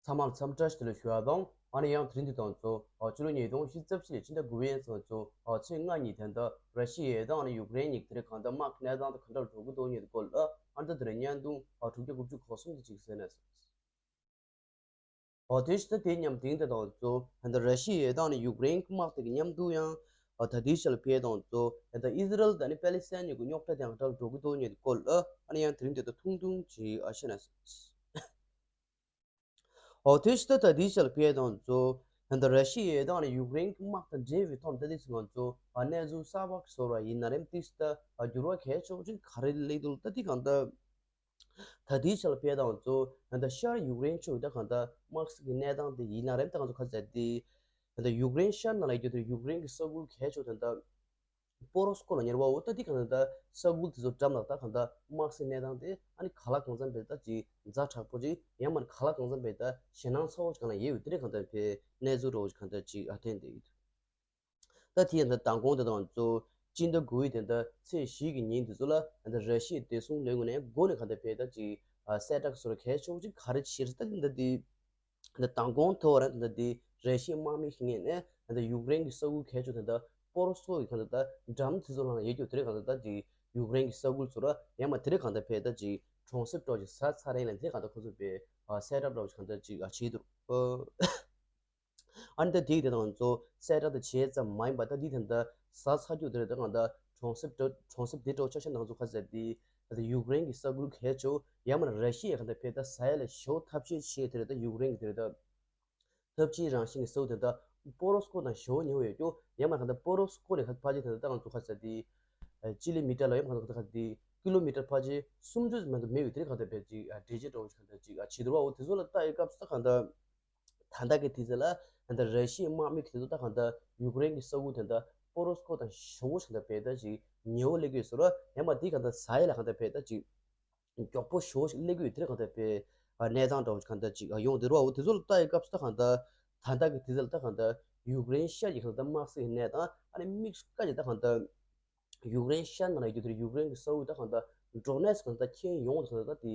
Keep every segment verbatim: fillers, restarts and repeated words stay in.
ཚང་མར་འཚམས་འདྲི་ཞུ་ལ་ཞུ་བ་དང་། ཨ་ནི་ཡང་དེ་རིང་འདི་དང་གཙོ་ཨ་ཕྱི་ལོ་ཉིས་སྟོང་ཉི་ཤུ་རྩ་བཞི་ལོའི་ཕྱི་ཟླ་དགུ་པའི་ཚེས་གཙོ་ཨ་ཚེས་ལྔ་ཉིན་དེ་འདྲ་ར་ཤི་ཡ་དང་ཨ་ནི་ཡུཀ་རེན་གཉིས་དེ་རིང་གང་ལྟར་དམག་གི་གནས་སྟངས་དེ་ག་འདྲ་འགྲོ་གི་འདུག་མཁན་དེ་སྐོར་ལ་ཨ་ནི་ད་དེ་རིང་བརྙན་ཐུང་ཨ་དྲུག་བརྒྱ་དགུ་བཅུ་གོ་གསུམ་དེ་ཅིག་གསན་ན་སྲིད། ཨོ་དེ་ཕྱི་ཟླ་དེའི་མཉམ་དེང་དེ་དང་གཙོ་ད་ལྟ་ར་ཤི་ཡ་དང་ཨ་ནི་ཡུཀ་རེན་གྱི་དམག་དེ་གི་མཉམ་དུ་ཡང་ཨ་ད་ལྟའི་ཆ་ལ་ཕེབས་དང་གཙོ་ད་ལྟ་ཨི་ཟི་རལ་དང་ཨ་ནི་པེ་ལི་སི་ཐན་གཉིས་ཀྱི་རྙོག་དྲ་དེ་ག་འདྲ་འགྲོ་གི་འདུག་མཁན་དེ་སྐོར་ལ་ཨ་ནི་ཡང་དེ་རིང་དེ་ད་ཐུང་ཐུང་ཅིག་ཨ་བཤད་ན་སྲིད། ཨོ་དེ་ཕྱི་ཟླ་ད་ལྟའི་ཆ་ལ་ཕེབས་དང་གཙོ་ད་ལྟ་ར་ཤི་ཡ་དང་ཨ་ནི་ཡུཀ་རེན་གྱི་དམག་དང་འབྲེལ་བའི་ཐོག་ནས་ད་ལྟའི་ཚེ་ང་ཚོ་ཨ་གནས་ཚུལ་གསར་པ་ཞིག་བཟོ་ར་ཡིན་ན་རེད། དེ་ཕྱི་ཟླ་ཨ་འགྱུར་བ་གལ་ཆེ་བོ་ཅིག་ག་རེ་སླེབས་འདུག་ད་ལྟའི་གང་ལྟར། ད་ལྟའི་ཆ་ལ་ཕེབས་དང་གཙོ་ད་ལྟ་ཤར་ཡུཀ་རེན་ཕྱོགས་ད་གང་ལྟར་དམག་སྲིད་ཀྱི་གནས་སྟངས་དེ་ཡིན་ན་རེད། ད་ང་ཚོ་ག་ཚད་དེ་ད་ལྟ་ཡུཀ་རེན་ཤར་ནང་ལ་ཡོད་དུས་ཡུཀ་རེན་གྱི་ས་ཁུལ་གལ་ཆེ་བོ་དེ་ད་པོ་རོ་སྐོ་ལ་ཉེ་བ་འོ་ད་ལྟའི་གང་ལྟར་ས་ཁུལ་དེ་ཚོ་འགྲམ་ལ་ད་གང་ལྟར་དམག་སྲིད་གནས་སྟངས་དེ་ཨ་ནི་གང་ལ་གང་འཚམ་བས་ད་ཅིག་ཛ་དྲག་པོ་ཅིག་ཡང་མིན་གང་ལ་གང་འཚམ་བས་ད་ཞེད་སྣང་ཚ་བོ་ཅིག་གང་ལ་ཡོད་ཡོད་དེ་རེད། གང་ལྟར་བས་གནས་ཚུལ་རོ་ཅིག་གང་ལྟར་ཅིག་ཨ་ཐེན་དེ་ཡོད། ད་དེ་ཡང་ད་མདང་དགོང་དེ་དང་གཙོ་སྤྱི་ཟླ་དགུ་པའི་དེ་ད་ཚེས་བཞི་གི་ཉིན་དེ་ཚོ་ལ་ད་ར་ཤི་ཡའི་བདེ་སྲུང་ལས་ཁུངས་ནས་མགོ་ནས་གང་ལྟར་བས་ད་ཅིག་ཨ་གསལ་བསྒྲགས་སོགས་གལ་ཆེ་བོ་ཅིག་ག་རེ་བྱས་རེད། ད་དེ་ད་དེ་ད་མདང་དགོང་ཐོག་ར་ད་དེ་ར་ཤི་ཡའི་དམག་མི་ཞིག་ངོས་ནས་ད་ཡུཀ་རེན་གྱི་ས་ཁུལ་གལ་ཆེ་བོ་དེ་ད་པོ་རོ་སོ་གི་གང་ལྟར་ད་འགྲམ་དེ་ཚོ་ལ་ཡོད་རྒྱུ་དེ་རེད། གང་ལྟར་ད་ཅིག་ཡུཀ་རེན་གྱི་ས་ཁུལ་ཚོ་ར་ཡང་མ་དེ་རེད། གང་ལྟར་བས་ད་ཅིག་གྲོང་གསེབ་འདྲ་བོ་ཅིག་ཟ་ཚར་རེད་ལ་དེ་རེད། གང་ལྟར་ཁོ་ཚོ་བས་ཨ་གསལ་བསྒྲགས་འདྲ་བོ་ཅིག་གང་ལྟར་ཅིག་ཨ་བྱས་འདུག་ཨ་ནི་ད་དེའི་དེ་དང་ཚོ་གསལ་བསྒྲགས་དེ་བྱས་ཙམ་མ་ཡིན་པ་ད་འདི་དེ་འདྲ་ཟ་ཚ་རྒྱུ་དེ་རེད། ད་གང་ལྟར་གྲོང་གསེབ་འདྲ་གྲོང་གསེབ་དེ་འདྲ་ཆ་ཤས་ནང་ཚོ་ཁ་ཟེར་དེ་ད་ཡུཀ་རེན་གྱི་ས་ཁུལ་གལ་ཆེ་བོ་ཡང་མིན་ར་ཤི་ཡའི་གང་ལྟར་བས་ད་ཟ་ཡ་ལ་ཞེ་པོ་ཐབས་ཤེས་བྱས་དེ་རེད། ད་ཡུཀ་རེན་གྱི་དེ་རེད་ད་ཐབས་ཇུས་རང་བཞིན་གྱི་ས་ཁུལ་དེ་ད་པོ་རོ་སྐོ་དང་ཞེ་པོ་ཉེ་བོ་ཡོད་རྒྱུ་ཡང་མིན་གང་ལྟར་པོ་རོ་སྐོ་ནས་ཁ་ཕལ་ཆེར་དེ་ད་ང་ཚོ་ཁ་ཟེར་དེ་ཅི་ལི་མི་ཊར་ལ་ཡང་གང་ལྟར་ཁ་དེ་ཀི་ལོ་མི་ཊར་ཕལ་ཆེར་སུམ་ཅུ་མ་གཏོགས་མེད་པའི་དེ་རེད། གང་ལྟར་བས་ཅིག་འབྲེལ་བྱེད་འདྲ་བོ་ཅིག་གང་ལྟར་ཅིག་བྱེད་འདུག་བ། འོ་དེ་ཚོ་ལ་ལྟ་ཡི་སྐབས་སུ་ད་གང་ལྟར། ད་ལྟ་གི་དུས་ཚོད་ལ་ད་ལྟ་ར་ཤི་ཡའི་དམག་མི་གི་དུས་ཚོད་ད་གང་ལྟར་ཡུཀ་རེན་གྱི་ས་ཁུལ་དེ་འདྲ་པོ་རོ་སྐོ་དང་ཞེ་པོ་ཞིག་ད་བས་ད་ཅིག་ཉེ་བོ་སླེབས་ཀྱི་ཡོད་ཟེར་རོ། ཡང་མ་དེ་གང་ལྟར་ཟ་ཡ་ལ་གང་ལྟར་བས་ད་ཅིག་མགྱོགས་པོ་ཞེ་པོ་ཞིག་སླེབས་ཀྱི་ཡོད། དེ་རེད། གང་ལྟར་བས་གནས་སྟངས་འདྲ་བོ་ཞིག་གང་ལྟར་ཅིག་ཡོང་དེ་རོ། འོ་དེ་ཚོ་ལ་ལྟ་ཡི་སྐབས་སུ་ད་གང་ལྟར་ད་ལྟ་གི་དུས་ཚོད་ལ་ད་གང་ལྟར་ཡུཀ་རེན་ཤར་གྱི་གང་ལྟར་དམག་སྲིད་གནས་སྟངས་ཨ་ནི་དམིགས་སུ་བཀར་ནས་ད་གང་ལྟར། ཡུཀ་རེན་ཤར་ནང་ལ་ཡོད་དུས་ཡུཀ་རེན་གྱི་ས་ཁུལ་ད་གང་ལྟར་ཌོ་ནེ་སི་གང་ལྟར་ཁྱེར་ཡོང་དུས་གང་ལྟར་དེ་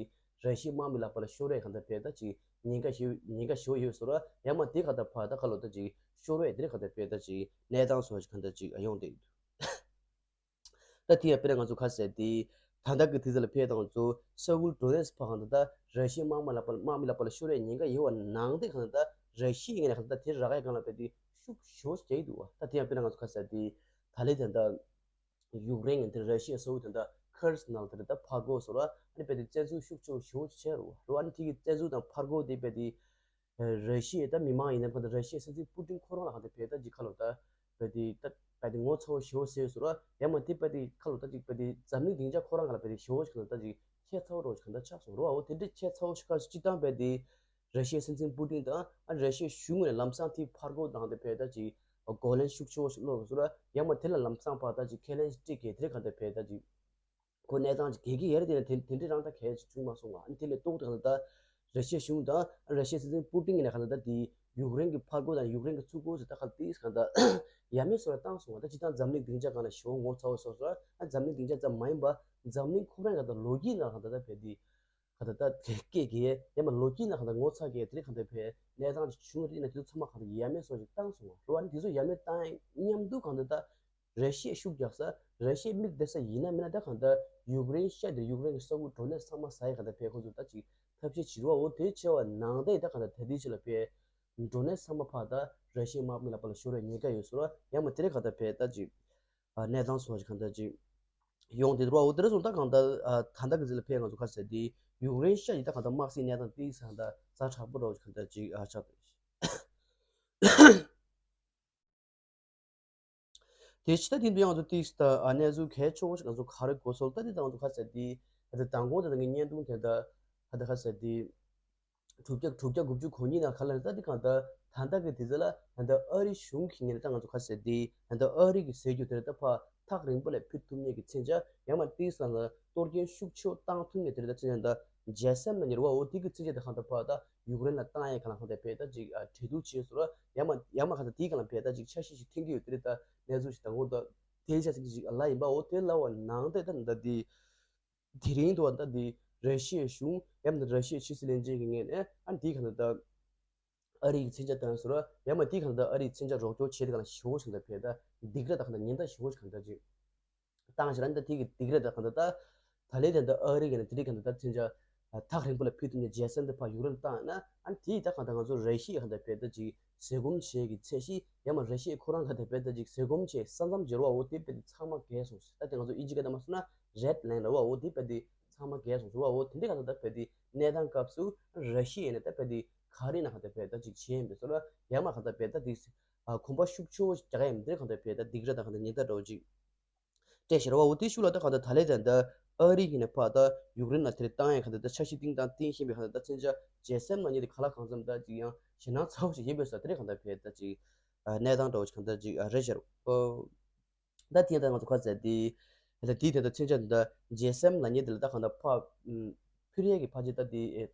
ར་ཤི་ཡའི་དམག་མི་ལག་པ་ལ་ཤོར་ཡས་གང་ལྟར་བས་ད་ཅིག་ཉེན་ཁ་ཞེ་ཉེན་ཁ་ཞེ་པོ་ཡོད་ཟེར་རོ། ཡང་མ་དེ་གང་ལྟར་ཕར་ད་ཁ་ལོ་ད་ཅིག་ཤོར་ཡས་དེ་རེད། གང་ལྟར་བས་ད་ཅིག་གནས་སྟངས་སོགས་ཅིག་གང་ལྟར་ཅིག་ཡོང་བསྡད་ཡོད། ད་དེ་ཡང་དཔེར་ན་ང་ཚོ་ཁ་ཟེར་དེ་ད་ལྟ་གི་དུས་ཚོད་ལ་ཕེབས་དང་ཚོ་ས་ཁུལ་ཌོ་ནེ་སི་ཕར་གང་ལྟར་ད་ར་ཤི་ཡའི་དམག་མི་ལག་པ་དམག་མི་ལག་པ་ལ་ཤོར་ཡས་ཉེན་ཁ་ཡོད་པ་ནང་དེ་གང་ལྟར་ད་ར་ཤི་ཡའི་ངོས་ནས་གང་ལྟར་དེ་རག་ཡས་སྒང་ལ་བས་དེ་ཤུགས་ཞེ་པོ་རྒྱག་གི་འདུག་བ། ད་དེ་ཡང་དཔེར་ན་ང་ཚོ་ཁ་ཟེར་དེ་ད་ལས་དེ་འདྲ། ཡུཀ་རེན་གྱི་འདིར་ར་ཤི་ཡའི་ས་ཁུལ་དེ་འདྲ་ཁུར་སི་ནང་དེ་འདྲ་ད་ཕར་རྒོལ་སོགས་ར་ཨ་ནི་དཔེ་དེ་བཙན་འཛུལ་ཤུགས་ཆེ་བོ་ཞེ་པོ་ཅིག་བྱས་རོ། རོ་ཨ་ནི་དེ་གི་བཙན་འཛུལ་དང་ཕར་རྒོལ་དེ་དཔེ་དེ་ར་ཤི་ཡའི་ད་མི་མང་ཡིན་ན་གང་ལྟར་ར་ཤི་ཡའི་སྲིད་འཛིན་པུ་ཏིན་ཁོ་རང་ལ་གང་ལྟར་བས་ད་ཅིག་ཁ་ལོ་ད་དཔེ་དེ་ད་དཔེ་དེ་ངོ་ཚ་བོ་ཞེ་པོ་བཟོས་སོང་ར། ཡང་མ་དེ་དཔེ་དེ་ཁ་ལོ་ད་ཅིག་དཔེ་དེ་འཛམ་གླིང་སྡིངས་ཆ་ཁོ་རང་ག་ལ་དཔེ་དེ་ཞེ་པོ་ཅིག་གང་ལྟར་ཅིག་ཁྱད་མཚར་བོ་འདྲ་བོ་ཅིག་གང་ལྟར་ཆགས་སོང་རོ། འོ་དེ་འདྲ་ཁྱད་མཚར་བོ་ཞིག་སྐབས་སུ་སྤྱིར་བཏང་དཔེ་དེ། ར་ཤི་ཡའི་སྲིད་འཛིན་པུ་ཏིན་དང་ཨ་ནི་ར་ཤི་ཡའི་གཞུང་ངོས་ནས་ལམ་སང་དེའི་ཕར་རྒོལ་དང་དེ་བས་ད་ཅིག་གོ་ལན་ཤུགས་ཆེ་བོ་ཞིག་སློག་དགོས་སོ་ར། ཡང་མ་དེ་ལ་ལམ་སང་ཕར་ད་ཅིག་ཁས་ལེན་ཞིག་སྤྲད་གི་དེ་རེད། གང་ལྟར་བས་ད་ཅིག་ཁོ་གནས་སྟངས་ཅིག་གལ་གི་ཡར་དེ་ནས་དེ་དེ་འདྲའི་རང་ད་གལ་ཅིག་བྱུང་མ་སོང་བ། ཨ་ནི་དེ་ལས་ལྡོག་སྟེ་གང་ལྟར་ར་ཤི་ཡའི་གཞུང་དང་ཨ་ནི་ར་ཤི་ཡའི་སྲིད་འཛིན་པུ་ཏིན་གྱིས་ནས་གང་ལྟར་ད་དེ་ཡུཀ་རེན་གྱི་ཕར་རྒོལ་དང་ཡུཀ་རེན་གྱི་ཚུར་རྒོལ་ཟེར་ད་ག་ལ་དེ་གང་ལྟར་ཡ་མེད་བཟོ་ར་བཏང་སོང་བ། ད་སྤྱིར་བཏང་འཛམ་གླིང་སྡིངས་ཆ་སྒང་ལ་ཞེ་པོ་ངོ་ཚ་བོ་བཟོ་སོང་ར། ཨ་འཛམ་གླིང་སྡིངས་ཆ་ཙམ་མ་ཡིན་པ་འཛམ་གླིང་ཁོ་རང་གི་ད་ལོ་རྒྱུས་ནང་གང་ལྟར་ད་བས་དེ། ག་ད་ད་སྐད་གི་ཡང་མ་ལོ་རྒྱུས་ནང་ག་ད་ངོ་ཚ་གི་དེ་རིང་ག་ད་བས་གནས་སྟངས་ཅིག་བྱུང་རེད་ན་དེ་ཚོ་ཚང་མ་ག་ད་ཡ་མེད་སོགས་ཅིག་བཏང་སོང་བ་རོ། ཨ་ནི་དེ་ཚོ་ཡ་མེད་བཏང་མཉམ་དུ་གང་ད་ད་ར་ཤི་ཡ་ཤུགས་རྒྱག་ས་ར་ཤི་ཡ་མིག་བསྡད་ས་ཡིན་ན་མིན་ན་ད་གང་ད་ཡུཀ་རེན་ཤ་དེ་ཡུཀ་རེན་གི་ས་ཁུལ་ཌོ་ནེ་སི་ཚང་མ་ཟ་ཡ་ག་ད་བས་ཁོ་ཚོ་ད་ཅིག་ཐབས་ཤེས་བྱེད་རོགས། འོ་དེ་བྱས་པ་ནང་དེ་ད་གང་ད་ད་དེ་ཆེ་ལ་བས་ཌོ་ནེ་སི་ཚང་མ་ཕར་ད་ར་ཤི་ཡའི་དམག་མི་ལ་ཕར་ལ་ཤོར་བའི་ཉེན་ཁ་ཡོད་སོང་ར། ཡང་མ་དེ་རིང་ག་ད་བས་ད་ཅིག་ཨ་གནས་སྟངས་སོགས་ཀྱི་གང་ལྟར་ཅིག་ཡོང་དེ་འདུག་བ། འོ་དེ་རེད་སོང་ད་གང་ལྟར་ཨ་ད་ལྟ་གི་ཟིལ་ལ་ཕེབས་ང་ཚོ་ཁ་ཟེར་དེ་ཡུཀ་རེན་ཤ་ཡི་ད་གང་ལྟར་དམག་སྲིད་གནས་སྟངས་ཏིག་ཙམ་ད་ཛ་དྲག་པོ་འདྲ་བོ་གང་ལྟར་ཅིག་ཨ་ཆགས་འདུག་དེ་ཕྱི་ད་དེ་འདུག་ཡང་ང་ཚོ་ཏིག་ཙམ་ད་ཨ་གནས་ཚུལ་གལ་ཆེ་བོ་ཞིག་ང་ཚོ་ག་རེ་གོ་སོང་ད་དེ་ད་ང་ཚོ་ཁ་ཟེར་དེ་ད་ལྟ་མདང་དགོང་དེ་ད་ངའི་བརྙན་ཐུང་དེ་ད་ད་ད་ཁ་ཟེར་དེ། དྲུག་བརྒྱ་དྲུག་བརྒྱ་དགུ་བཅུ་གོ་གཉིས་ནང་ག་ལ་ནི་ད་འདི་གང་ལྟར་ད་ལྟ་གི་དུས་ཚོད་ལ་ད་ལྟ་ཨ་རི་གཞུང་གི་ངོས་ནས་ད་ང་ཚོ་ག་ཟེར་དེ་ད་ལྟ་ཨ་རི་གི་ཟེར་རྒྱུ་དེ་ལ་ད་ཕར་ཐག་རིང་པོ་ལ་ཕུད་ཐུབ་མཁན་གྱི་མཚོན་ཆ་ཡང་མ་ཏིག་ཙམ་ལ་གཏོར་སྐྱོན་ཤུགས་ཆེ་བཏང་ཐུབ་མཁན་དེ་ལ་ད་མཚོན་ཆ་ད་ཇེ་སེམ་ལ་ཉེ་བ་འོ་དེ་གི་མཚོན་ཆ་དེ་གང་ལྟར་ཕར་ད་ཡུཀ་རེན་ལ་བཏང་ཡས་ག་ལ་གང་ལྟར་བས་ད་ཅིག་ཨ་གྲོས་བསྡུར་བྱས་སོང་ར། ཡང་མ་ཡང་མ་གང་ལྟར་དེའི་ག་ལ་བས་ད་ཅིག་འཆར་གཞི་ཞིག་འཐེན་གྱི་ཡོད་དེ་ལ་ད་གནས་ཚུལ་ཞིག་ད་ངོ་ད་དེ་ཆ་ཟིག་ཅིག་ལ་ཡིན་པ་འོ་དེ་ལ་བ་ནང་དེ་ད་ད་དེ། དེ་རིང་དུ་བ་ད་འདི་ར་ཤི་ཡའི་གཞུང་ཡང་ན་ར་ཤི་ཡའི་ཕྱི་སྲིད་བློན་ཆེན་གྱི་ངོས་ནས་ཨ་འདི་ག་ད་ད་ ཨ་རི་གི་མཚོན་ཆ་བཏང་སོང་ར། ཡང་མ་དེའི་གང་ལྟར་ཨ་རིའི་མཚོན་ཆ་རོགས་སྐྱོར་བྱེད་དེ་གང་ལ་ཞེ་པོ་ཞིག་གང་ལྟར་བས་ད་སྡིགས་ར་ད་གང་ལྟར་ཉེན་བརྡ་ཞེ་པོ་ཞིག་གང་ལྟར་ཅིག་བཏང་ཞེ་ར། འདི་དེ་གི་སྡིགས་ར་ད་གང་ལྟར་ད་ད་ལས་དེ་འདི་ཨ་རི་གི་ནི་དེ་རིགས་གང་ལྟར་ད་མཚོན་ཆ་ཐག་རིང་པོ་ལ་ཕུལ་ཐུབ་ནས་ཇེ་སེམ་དེ་ཕར་ཡུཀ་རེན་ལ་བཏང་ན་ཨ་ནི་དེ་ད་གང་ལྟར་ང་ཚོ་ར་ཤི་ཡ་གང་ལྟར་བས་ད་ཅིག་བཟོད་སྒོམ་བྱེད་ཀྱི་ཚད་གཞི་ཡང་མ་ར་ཤི་ཡ་ཁོ་རང་གང་ལྟར་བས་ད་ཅིག་བཟོད་སྒོམ་བྱེད་ས་མཚམས་ཅིག་ར་བ་འོ་དེ་བས་དེ་ཚང་མ་བརྒལ་སོང་ཟེར། ད་དེ་ང་ཚོ་ཨིན་ཇི་སྐད་ནང་མ་སོང་ན་རེད་ལན་ར་བ་འོ་དེ་བས་དེ་ཚང་མ་བརྒལ་སོང་ཟེར་བ་འོ་དེ་འདྲ་གང་ལྟར་ད་བས་དེ་གནས་སྟངས་སྐབས་སུ་ར་ཤི་ཡ་ནས་ད་བས་དེ་ག་རེ་ན་གང་ལྟར་བས་ད་ཅིག་བྱེད་ཡིན་པས་སོ་ལ་ཡང་མ་གང་ལྟར་བས་ད་དེ་ཨ་གོམ་པ་ཤུགས་ཆེ་བོ་རྒྱག་ཡ་ཡིན་འདིར་གང་ལྟར་བས་ད་སྡིགས་ར་ད་གང་ལྟར་ཉེན་བརྡ་འདྲ་བོ་ཅིག་སྤྲད་ཤེར་བ་འོ་དེ་ཤུགས་ལ་ད་གང་ལྟར་ད་ལས་ད་ད་ཨ་རི་ཡིན་ནས་ཕ་ད་ཡུཀ་རེན་ལ་དེར་བཏང་ཡ་གང་ལྟར་ད་འཆར་གཞི་བཏིང་སྟངས་བཏིང་ཤེས་པའི་གང་ལྟར་ད་མཚོན་ཆ་ཇེ་སེམ་ལ་ཉེ་དེ་ག་ལ་གང་འཚམ་ད་ཅིག་ཡང་ཞེད་སྣང་ཚ་བོ་ཞིག་ཡིན་པས་སོ། དེ་རེད་གང་ལྟར་བས་ད་ཅིག་གནས་སྟངས་འདྲ་བོ་ཅིག་གང་ལྟར་ཅིག་རེད་ཤེར་བ། ད་དེ་ད་ང་ཚོ་ཁ་ཟེར་དེ། ད་དེ་དེ་ད་མཚོན་ཆ་འདི་ཇེ་སེམ་ལ་ཉེ་དེ་ལ་ད་གང་ལྟར་ཕ་ཕུར་ཡས་ཀྱི་ཕ་ཇེ་ད་དེ་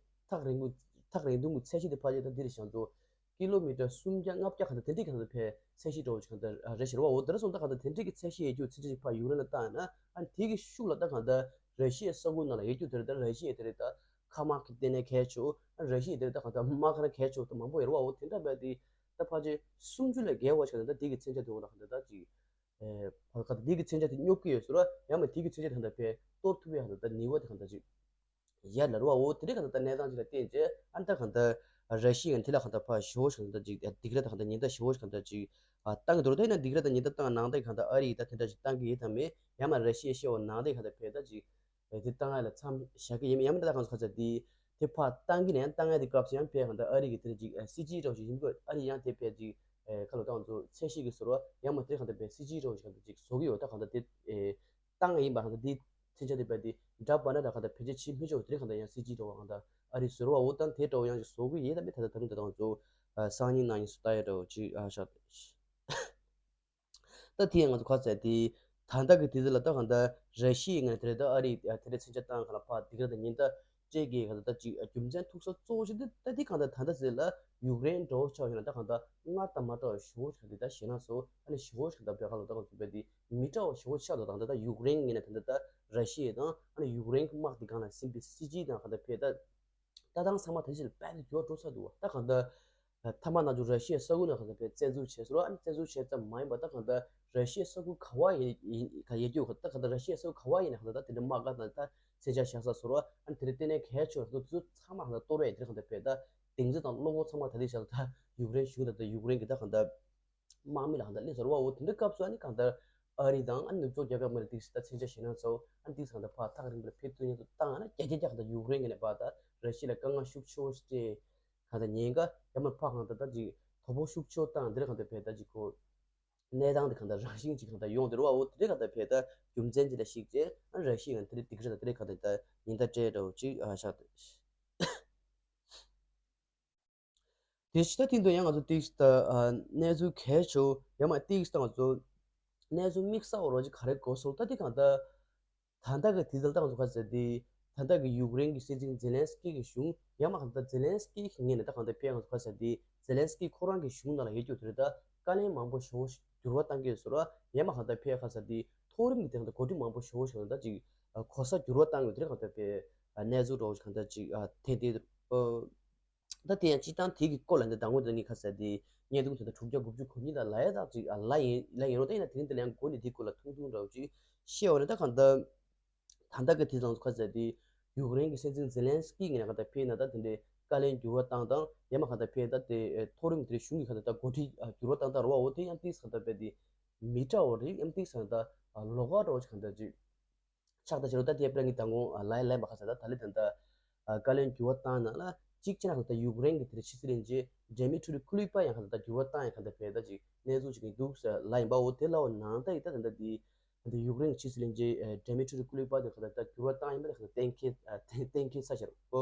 ཐག་རིང་པོ་ཐག་རིང་ཐུང་གི་ཚད་གཞི་དེ་ཕ་ཇེ་ད་འདིར་བཞག་འདུག་ཀི་ལོ་མི་ཊར་སུམ་བརྒྱ་ལྔ་བརྒྱ་གང་ལྟར་དེ་འདྲའི་གང་ལྟར་ཕའི་ཚད་གཞི་འདྲ་བོ་ཅིག་གང་ལྟར་རེད་ཤེར་བ། འོ་དེ་འདྲ་སོང་ད་གང་ལྟར་དེ་འདྲའི་གི་ཚད་གཞི་ཡོད་རྒྱུ་ཚད་གཞི་ཅིག་ཕ་ཡུཀ་རེན་ལ་བཏང་ན་ཨ་དེ་གི་ཤུགས་ལ་ད་གང་ལྟར་ར་ཤི་ཡའི་ས་ཁུལ་ནང་ལ་ཡོད་རྒྱུ་དེ་རེད། ད་ར་ཤི་ཡ་དེ་རེད་ད་མཁའ་དམག་གི་ལྟེ་གནས་གལ་ཆེ་ཨ་ར་ཤི་ཡ་དེ་རེད་ད་གང་ལྟར་དམག་ཁང་གལ་ཆེ་ད་མང་པོ་ཡོད་རེད་བ། འོ་དེ་འདྲ་བས་དེ་ད་ཕ་ཇེ་སུམ་ཅུ་ལས་བརྒལ་བ་ཞིག་གང་ལྟར་ད་དེ་གི་མཚོན་ཆ་དེ་འོ་ད་གང་ལྟར་ད་ཅིག་ཨེ་བར་ཁ་དེ་གི་མཚོན་ཆ་དེ་སྙོབ་ཀྱི་ཡོད་ཟེར་བ། ཡང་མ་དེ་གི་མཚོན་ཆ་དེ་གང་ལྟར་ཕའི་གཏོར་ཐུབ་ཡ་གང་ལྟར་ད་ནུས་པ་དེ་གང་ལྟར་ཅིག་ཡར་ལ་རུ་བ། འོ་དེ་འདྲའི་གང་ལྟར་ད་གནས་སྟངས་ཅིག་ལ་བརྟེན་རྗེས་ཨ་ནི་ད་གང་ལྟར་ར་ཤི་ཡ་དེ་ལ་གང་ལྟར་ཕ་ཞེ་པོ་ཞིག་གང་ལྟར་ཅིག་སྡིགས་ར་ད་གང་ལྟར་ཉེན་བརྡ་ཞེ་པོ་ཞིག་གང་ལྟར་ཅིག་བཏང་གི་འདུག་ད་ཡིན་ན་སྡིགས་ར་ད་ཉེན་བརྡ་བཏང་ནང་ད་གང་ལྟར་ཨ་རི་ཡིས་ད་དེ་འདྲ་ཅིག་བཏང་གི་ཡོད་དམ་མེད། ཡང་མ་ར་ཤི་ཡ་ཤེས་འོ་ནང་ད་གང་ལྟར་ཕའི་ད་ཅིག་དེ་བཏང་ཡ་ལ་མཚམས་བཞག་གི་ཡིན། ཡང་མ་ད་གང་ཟེར་ཁ་ཚ་དེ་དེ་ཕར་བཏང་གི་ནས་ཡང་བཏང་ཡ་དེ་སྐབས་སུ་ཡང་ཕའི་གང་ལྟར་ཨ་རི་གི་དེ་ཅིག་སྲིད་ཇུས་འདྲ་བོ་ཞིག་ཡིན་དགོས། ཨ་རི་ཡང་དེ་ཕའི་ཅིག་ཁ་ལོ་ཏང་ཚོ་ཚད་གཞི་གི་ཟེར་བ། ཡང་མ་དེ་གང་ལྟར་ཕའི་སྲིད་ཇུས་འདྲ་བོ་ཞིག་གང་ལྟར་ཅིག་བཟོ་གི་ཡོད། ད་གང་ལྟར་དེ་བཏང་ཡིན་པ་གང་ལྟར་དེ་མཚོན་ཆ་དེ་ཕའི་དེ་འདྲ་པ་ན་ད་གང་ལྟར་ཕལ་ཆེར་ཕྱིན་མི་ཆོག་དེ་གང་ལྟར་ཡང་སྲིད་ཇུས་འདྲ་བོ་གང་ལྟར་ཨ་རི་ཟེར་བ། འོ་ད་དེ་འདྲ་བོ་ཡང་ཅིག་བཟོ་གི་ཡིན། ད་མི་ད་ད་ད་རུང་ད་ཏང་ཚོ་སང་ཉིན་གནངས་ཉིན་སུ་ལྟ་ཡ་འདྲ་བོ་ཅིག་ཨ་ཤ་ད་དེ་ཡང་ང་ཚོ་ཁ་ཟེར་དེ། ད་ལྟ་གི་དུས་ཚོད་ལ་ད་གང་ལྟར་ར་ཤི་ཡའི་ངོས་ནས་དེ་རེད་ད་ཨ་རི་དེ་རེད་མཚོན་ཆ་བཏང་ག་ལ་ཕར་སྡིགས་ར་དང་ཉེན་བརྡ་སྤྲད་དགོས་ག་ད་ད་ཅིག་རྒྱུ་མཚན་ཐུག་ས་གཙོ་བོ་ཞིག་འདི་ད་འདི་གང་ལྟར་ད་ལྟ་ཟེར་ལ་ཡུཀ་རེན་འགྲོ་ཆོག་ཡིན་ན་ད་གང་ལྟར་སྔར་དང་མ་འདྲ་བ་ཞེ་པོ་ཞིག་འདི་ད་ཞེད་སྣང་ཚོ་ཨ་ནི་ཞེ་པོ་ཞིག་ད་བོད་ཁ་ལ་ད་གང་ཚོ་བས་འདི་མི་འདྲ་བ་ཞེ་པོ་ཆགས་འདུག་ད་ད་ད་ཡུཀ་རེན་ངོས་ནས་ད་ད་ད་ར་ཤི་ཡ་དང་ཨ་ནི་ཡུཀ་རེན་གི་དམག་འདི་གང་ལ་ཟིན་པའི་སྲིད་ཇུས་དང་གང་ལྟར་བས་ད། ལྟ་སྟངས་ཚང་མ་ད་ཅི་ལ་དཔེ་དེ་འགྱུར་བ་འགྲོ་ཚར་འདུག་བ། ད་གང་ལྟར་ཐ་མག་ནང་བཞིན་ར་ཤི་ཡའི་ས་ཁུལ་ནང་གང་ལྟར་བཙན་འཛུལ་བྱས་སོང་ར། ཨ་ནི་བཙན་འཛུལ་བྱས་ཙམ་མ་ཡིན་པ་ད་གང་ལྟར་ར་ཤི་ཡའི་ས་ཁུལ་ག་བ་ཡིན་ཡིན་ག་ཡོད་རྒྱུ་ད་གང་ལྟར་ར་ཤི་ཡའི་ས་ཁུལ་ག་བ་ཡིན་ན་གང་ལྟར་ད་དེ་འདྲ་དམག་སྒར་དང་ད་མཚོན་ཆ་བཞག་ས་སོང་ར། ཨ་ནི་དེ་འདྲ་ལྟེ་གནས་གལ་ཆེ་བ་དེ་ཚོ་ཚང་མ་གང་ལྟར་གཏོར་བས་དེ་གང་ལྟར་བས་ད་སྡིངས་ཆ་དང་གློག་འོད་ཚང་མ་ད་ལྟའི་ཆར་ད་ཡུཀ་རེན་གཞུང་དང་ད་ཡུཀ་རེན་གྱི་ད་གང་ལྟར། དམག་མི་ལ་གང་ལྟར་སླེབས་ཟེར་བ། འོ་དེ་འདྲ་སྐབས་སུ་ཨ་ནི་གང་ལྟར་ཨ་རི་དང་ཨ་ནི་ནུབ་ཕྱོགས་རྒྱལ་ཁབ་མི་རིགས་དེ་ད་མཚོན་ཆ་ཞེད་སྣང་ཚོ་ཨ་ནི་དེ་གང་ལྟར་ཕར་ཐག་རིང་པོར་ཕེབས་ཐུབ་མཁན་ཚོ་བཏང་ཨ་ན་རྒྱ་རྒྱ་རྒྱ་གང་ལྟར་ཡུཀ་རེན་གྱི་ནས་ཕར་ད་ར་ཤི་ཡ་ལ་དཀའ་ངལ་ཤུགས་ཆེ་བོ་ཞིག་སྤྲད་གང་ལྟར་ཉེན་ཁ་ཡང་མ་ཕར་གང་ལྟར་ད་ཅིག་དོ་ཕོག་ཤུགས་ཆེ་བོ་བཏང་དེ་འདྲ་གང་ལྟར་བས་ད་ཅིག་ཁོ་གནས་སྟངས་དེ་གང་ལྟར་རང་བཞིན་ཅིག་གང་ལྟར་ཡོང་དེ་རུ་བ། འོ་དེ་འདྲ་གང་ལྟར་བས་ད་རྒྱུ་མཚན་ཅིག་ལ་གཞིགས་རྗེས་ཨ་ནི་ར་ཤི་ཡ་གང་དེ་འདྲ་སྡིགས་ར་དང་དེ་འདྲ་གང་ལྟར་ད་ཉེན་བརྡ་སྤྲད་འདྲ་བོ་ཅིག་ཨ་ཤ་དེ། དེ་ཕྱི་ད་ཐེངས་དུ་ཡང་ང་ཚོ་ཏིག་ད་གནས་ཚུལ་གལ་ཆེ་བོ་ཡང་མ་ཏིག་ད་ང་ཚོ་གནས་ཚུལ་དམིགས་བསལ་བ་རོ་ཅིག་ག་རེ་གོ་སོང་ད་དེ་གང་ལྟར་ད་ལྟ་གི་དུས་ཚོད་ད་ང་ཚོ་ག་ཟེར་དེ་ད་ལྟ་གི་ཡུཀ་རེན་གྱི་སྲིད་འཛིན་ཛེ་ལན་སི་ཀི་གི་གཞུང་ཡང་མ་གང་ལྟར་ཛེ་ལན་སི་ཀི་གི་ངོས་ནས་ད་གང་ལྟར་ཕེ་ང་ཚོ་ག་ཟེར་དེ་ཛེ་ལན་སི་ཀི་ཁོ་རང་གི་གཞུང་ནང་ལ་ཡོད་རྒྱུ་དེ་རེད་ད་བཀའ་ལན་མང་པོ་ཞེ་པོ་འགྱུར་བ་བཏང་གི་ཡོད་ཟེར་བ། ཡང་མ་གང་ལྟར་ཕེ་ག་ཟེར་དེ་མཐོ་རིམ་གྱི་དེ་གང་ལྟར་འགོ་ཁྲིད་མང་པོ་ཞེ་པོ་ཞིག་ད་ཅིག་གོ་ས་འགྱུར་བ་བཏང་ཡོད་དེ་རེད་གང་ལྟར་ཕེ་གནས་ཚུལ་འདྲ་བོ་ཞིག་གང་ལྟར་ཅིག་ཐེངས་དེ། ད་དེ་ཡང་སྤྱི་བཏང་དེ་གི་སྐོར་ལ་འདི་དང་པོ་དེ་ངས་ཁ་གསལ་དེ་བརྙན་ཐུང་དེ་དག་དྲུག་བརྒྱ་དགུ་བཅུ་གོ་གཉིས་དང་ལ་ཡ་དག་ཅིག་ལ་ཡིན་ལ་ཡིན་རོ། ད་ཡིན་ན་དེ་རིང་དེ་ལ་ཡང་འགོ་ནས་དེ་སྐོར་ལ་ཐུང་ཐུང་འདྲ་བོ་ཅིག་བཤད་འོ་རེད། ད་གང་ལྟར་ད་ལྟ་གི་དེ་ཚང་ཁ་གསལ་དེ་ཡུཀ་རེན་གྱི་སྲིད་འཛིན་ཛེ་ལན་སི་ཀི་ངས་ན་ག་ད་ཕེ་ན་ད་དེ་འདྲའི་བཀའ་ལན་འགྱུར་བ་བཏང་དང་ཡང་མ་ག་ད་ཕེ་ད་དེ་མཐོ་རིམ་དེ་གཞུང་གི་ག་ད་ད་འགོ་ཁྲིད་འགྱུར་བ་བཏང་ད་རོ་བ། འོ་དེ་ཡང་ཏིས་ག་ད་ཕེ་དེ་མི་འདྲ་བོ་རེད། ཡང་ཏིས་ག་ད་ལོགས་ཀ་འདྲ་བོ་ཅིག་ག་ད་ཅིག་ཕྱག་ད་ཕྱི་རུ་ད་དེ་པྲ་ངི་དང་གོང་ལའི་ལན་པ་ཁ་ས་ད་ད་ལི་ད་ད་བཀའ་ལན་འགྱུར་བ་བཏང་ན་ལ་གཅིག་ཅི་ན་ད་ཡུཀ་རེན་གི་དེར་ཕྱི་སྲིད་བློན་ཆེན་ཌེ་མི་ཊྲི་ཀུ་ལི་པ་ཡང་ཁ་ད་འགྱུར་བ་བཏང་ཡང་ཁ་ད་བས་ད་ཅིག་གནས་ཚུལ་ཅིག་གི་འདུག་ཟེར་ལ་ཡིན་པ། འོ་དེ་ལའོ་ནང་ད་ཡི་ད་ད་དེ་ད་ཡུཀ་རེན་གི་ཕྱི་སྲིད་བློན་ཆེན་ཌེ་མི་ཊྲི་ཀུ་ལི་པ་དེ་ཁ་ད་ད་འགྱུར་བ་བཏང་ཡིན་པ་ད་ཁ་ད་གཏན་འཁེལ་གཏན་འཁེལ་ས་ཤར། འོ་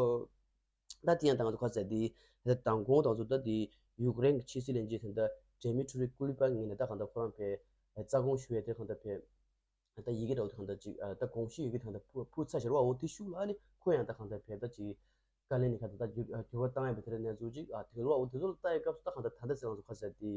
ད་དེ་ཡང་ད་ང་ཚོ་ཁ་ས་དེ་ད་དང་གོང་ད་ང་ཚོ་ད་དེ་ཡུཀ་རེན་གི་ཕྱི་སྲིད་བློན་ཆེན་ད་ཌེ་མི་ཊྲི་ཀུ་ལི་པ་ངེས་ནས་ད་གང་ད་ཁོ་རང་བས་རྩ་དགོངས་ཞུ་ཡས་དེ་གང་ད་བས། ད་ཡི་གེ་འདྲ་བོ་དེ་གང་ལྟར་ཅིག་ཨ་ད་དགོངས་ཞུ་ཡི་གེ་དེ་གང་ལྟར་ཕུ་ཕུ་ཚ་ཤར་བ། འོ་དེ་ཤུགས་ལ་ཨ་ནི་ཁོ་ཡང་ད་གང་ལྟར་བས་ད་ཅིག་བཀའ་ལན་ནི་གང་ལྟར་ད་འགྱུར་ཨ་འགྱུར་བ་བཏང་ཡ་བའི་དེ་རེད་གནས་ཚུལ་ཅིག་ཨ་དེ་རུ་བ། འོ་དེ་ཚོ་ལ་ལྟ་ཡི་སྐབས་སུ་ད་གང་ལྟར་ད་ལྟ་ཟེར་ང་ཚོ་ཁ་ཟེར་དེ་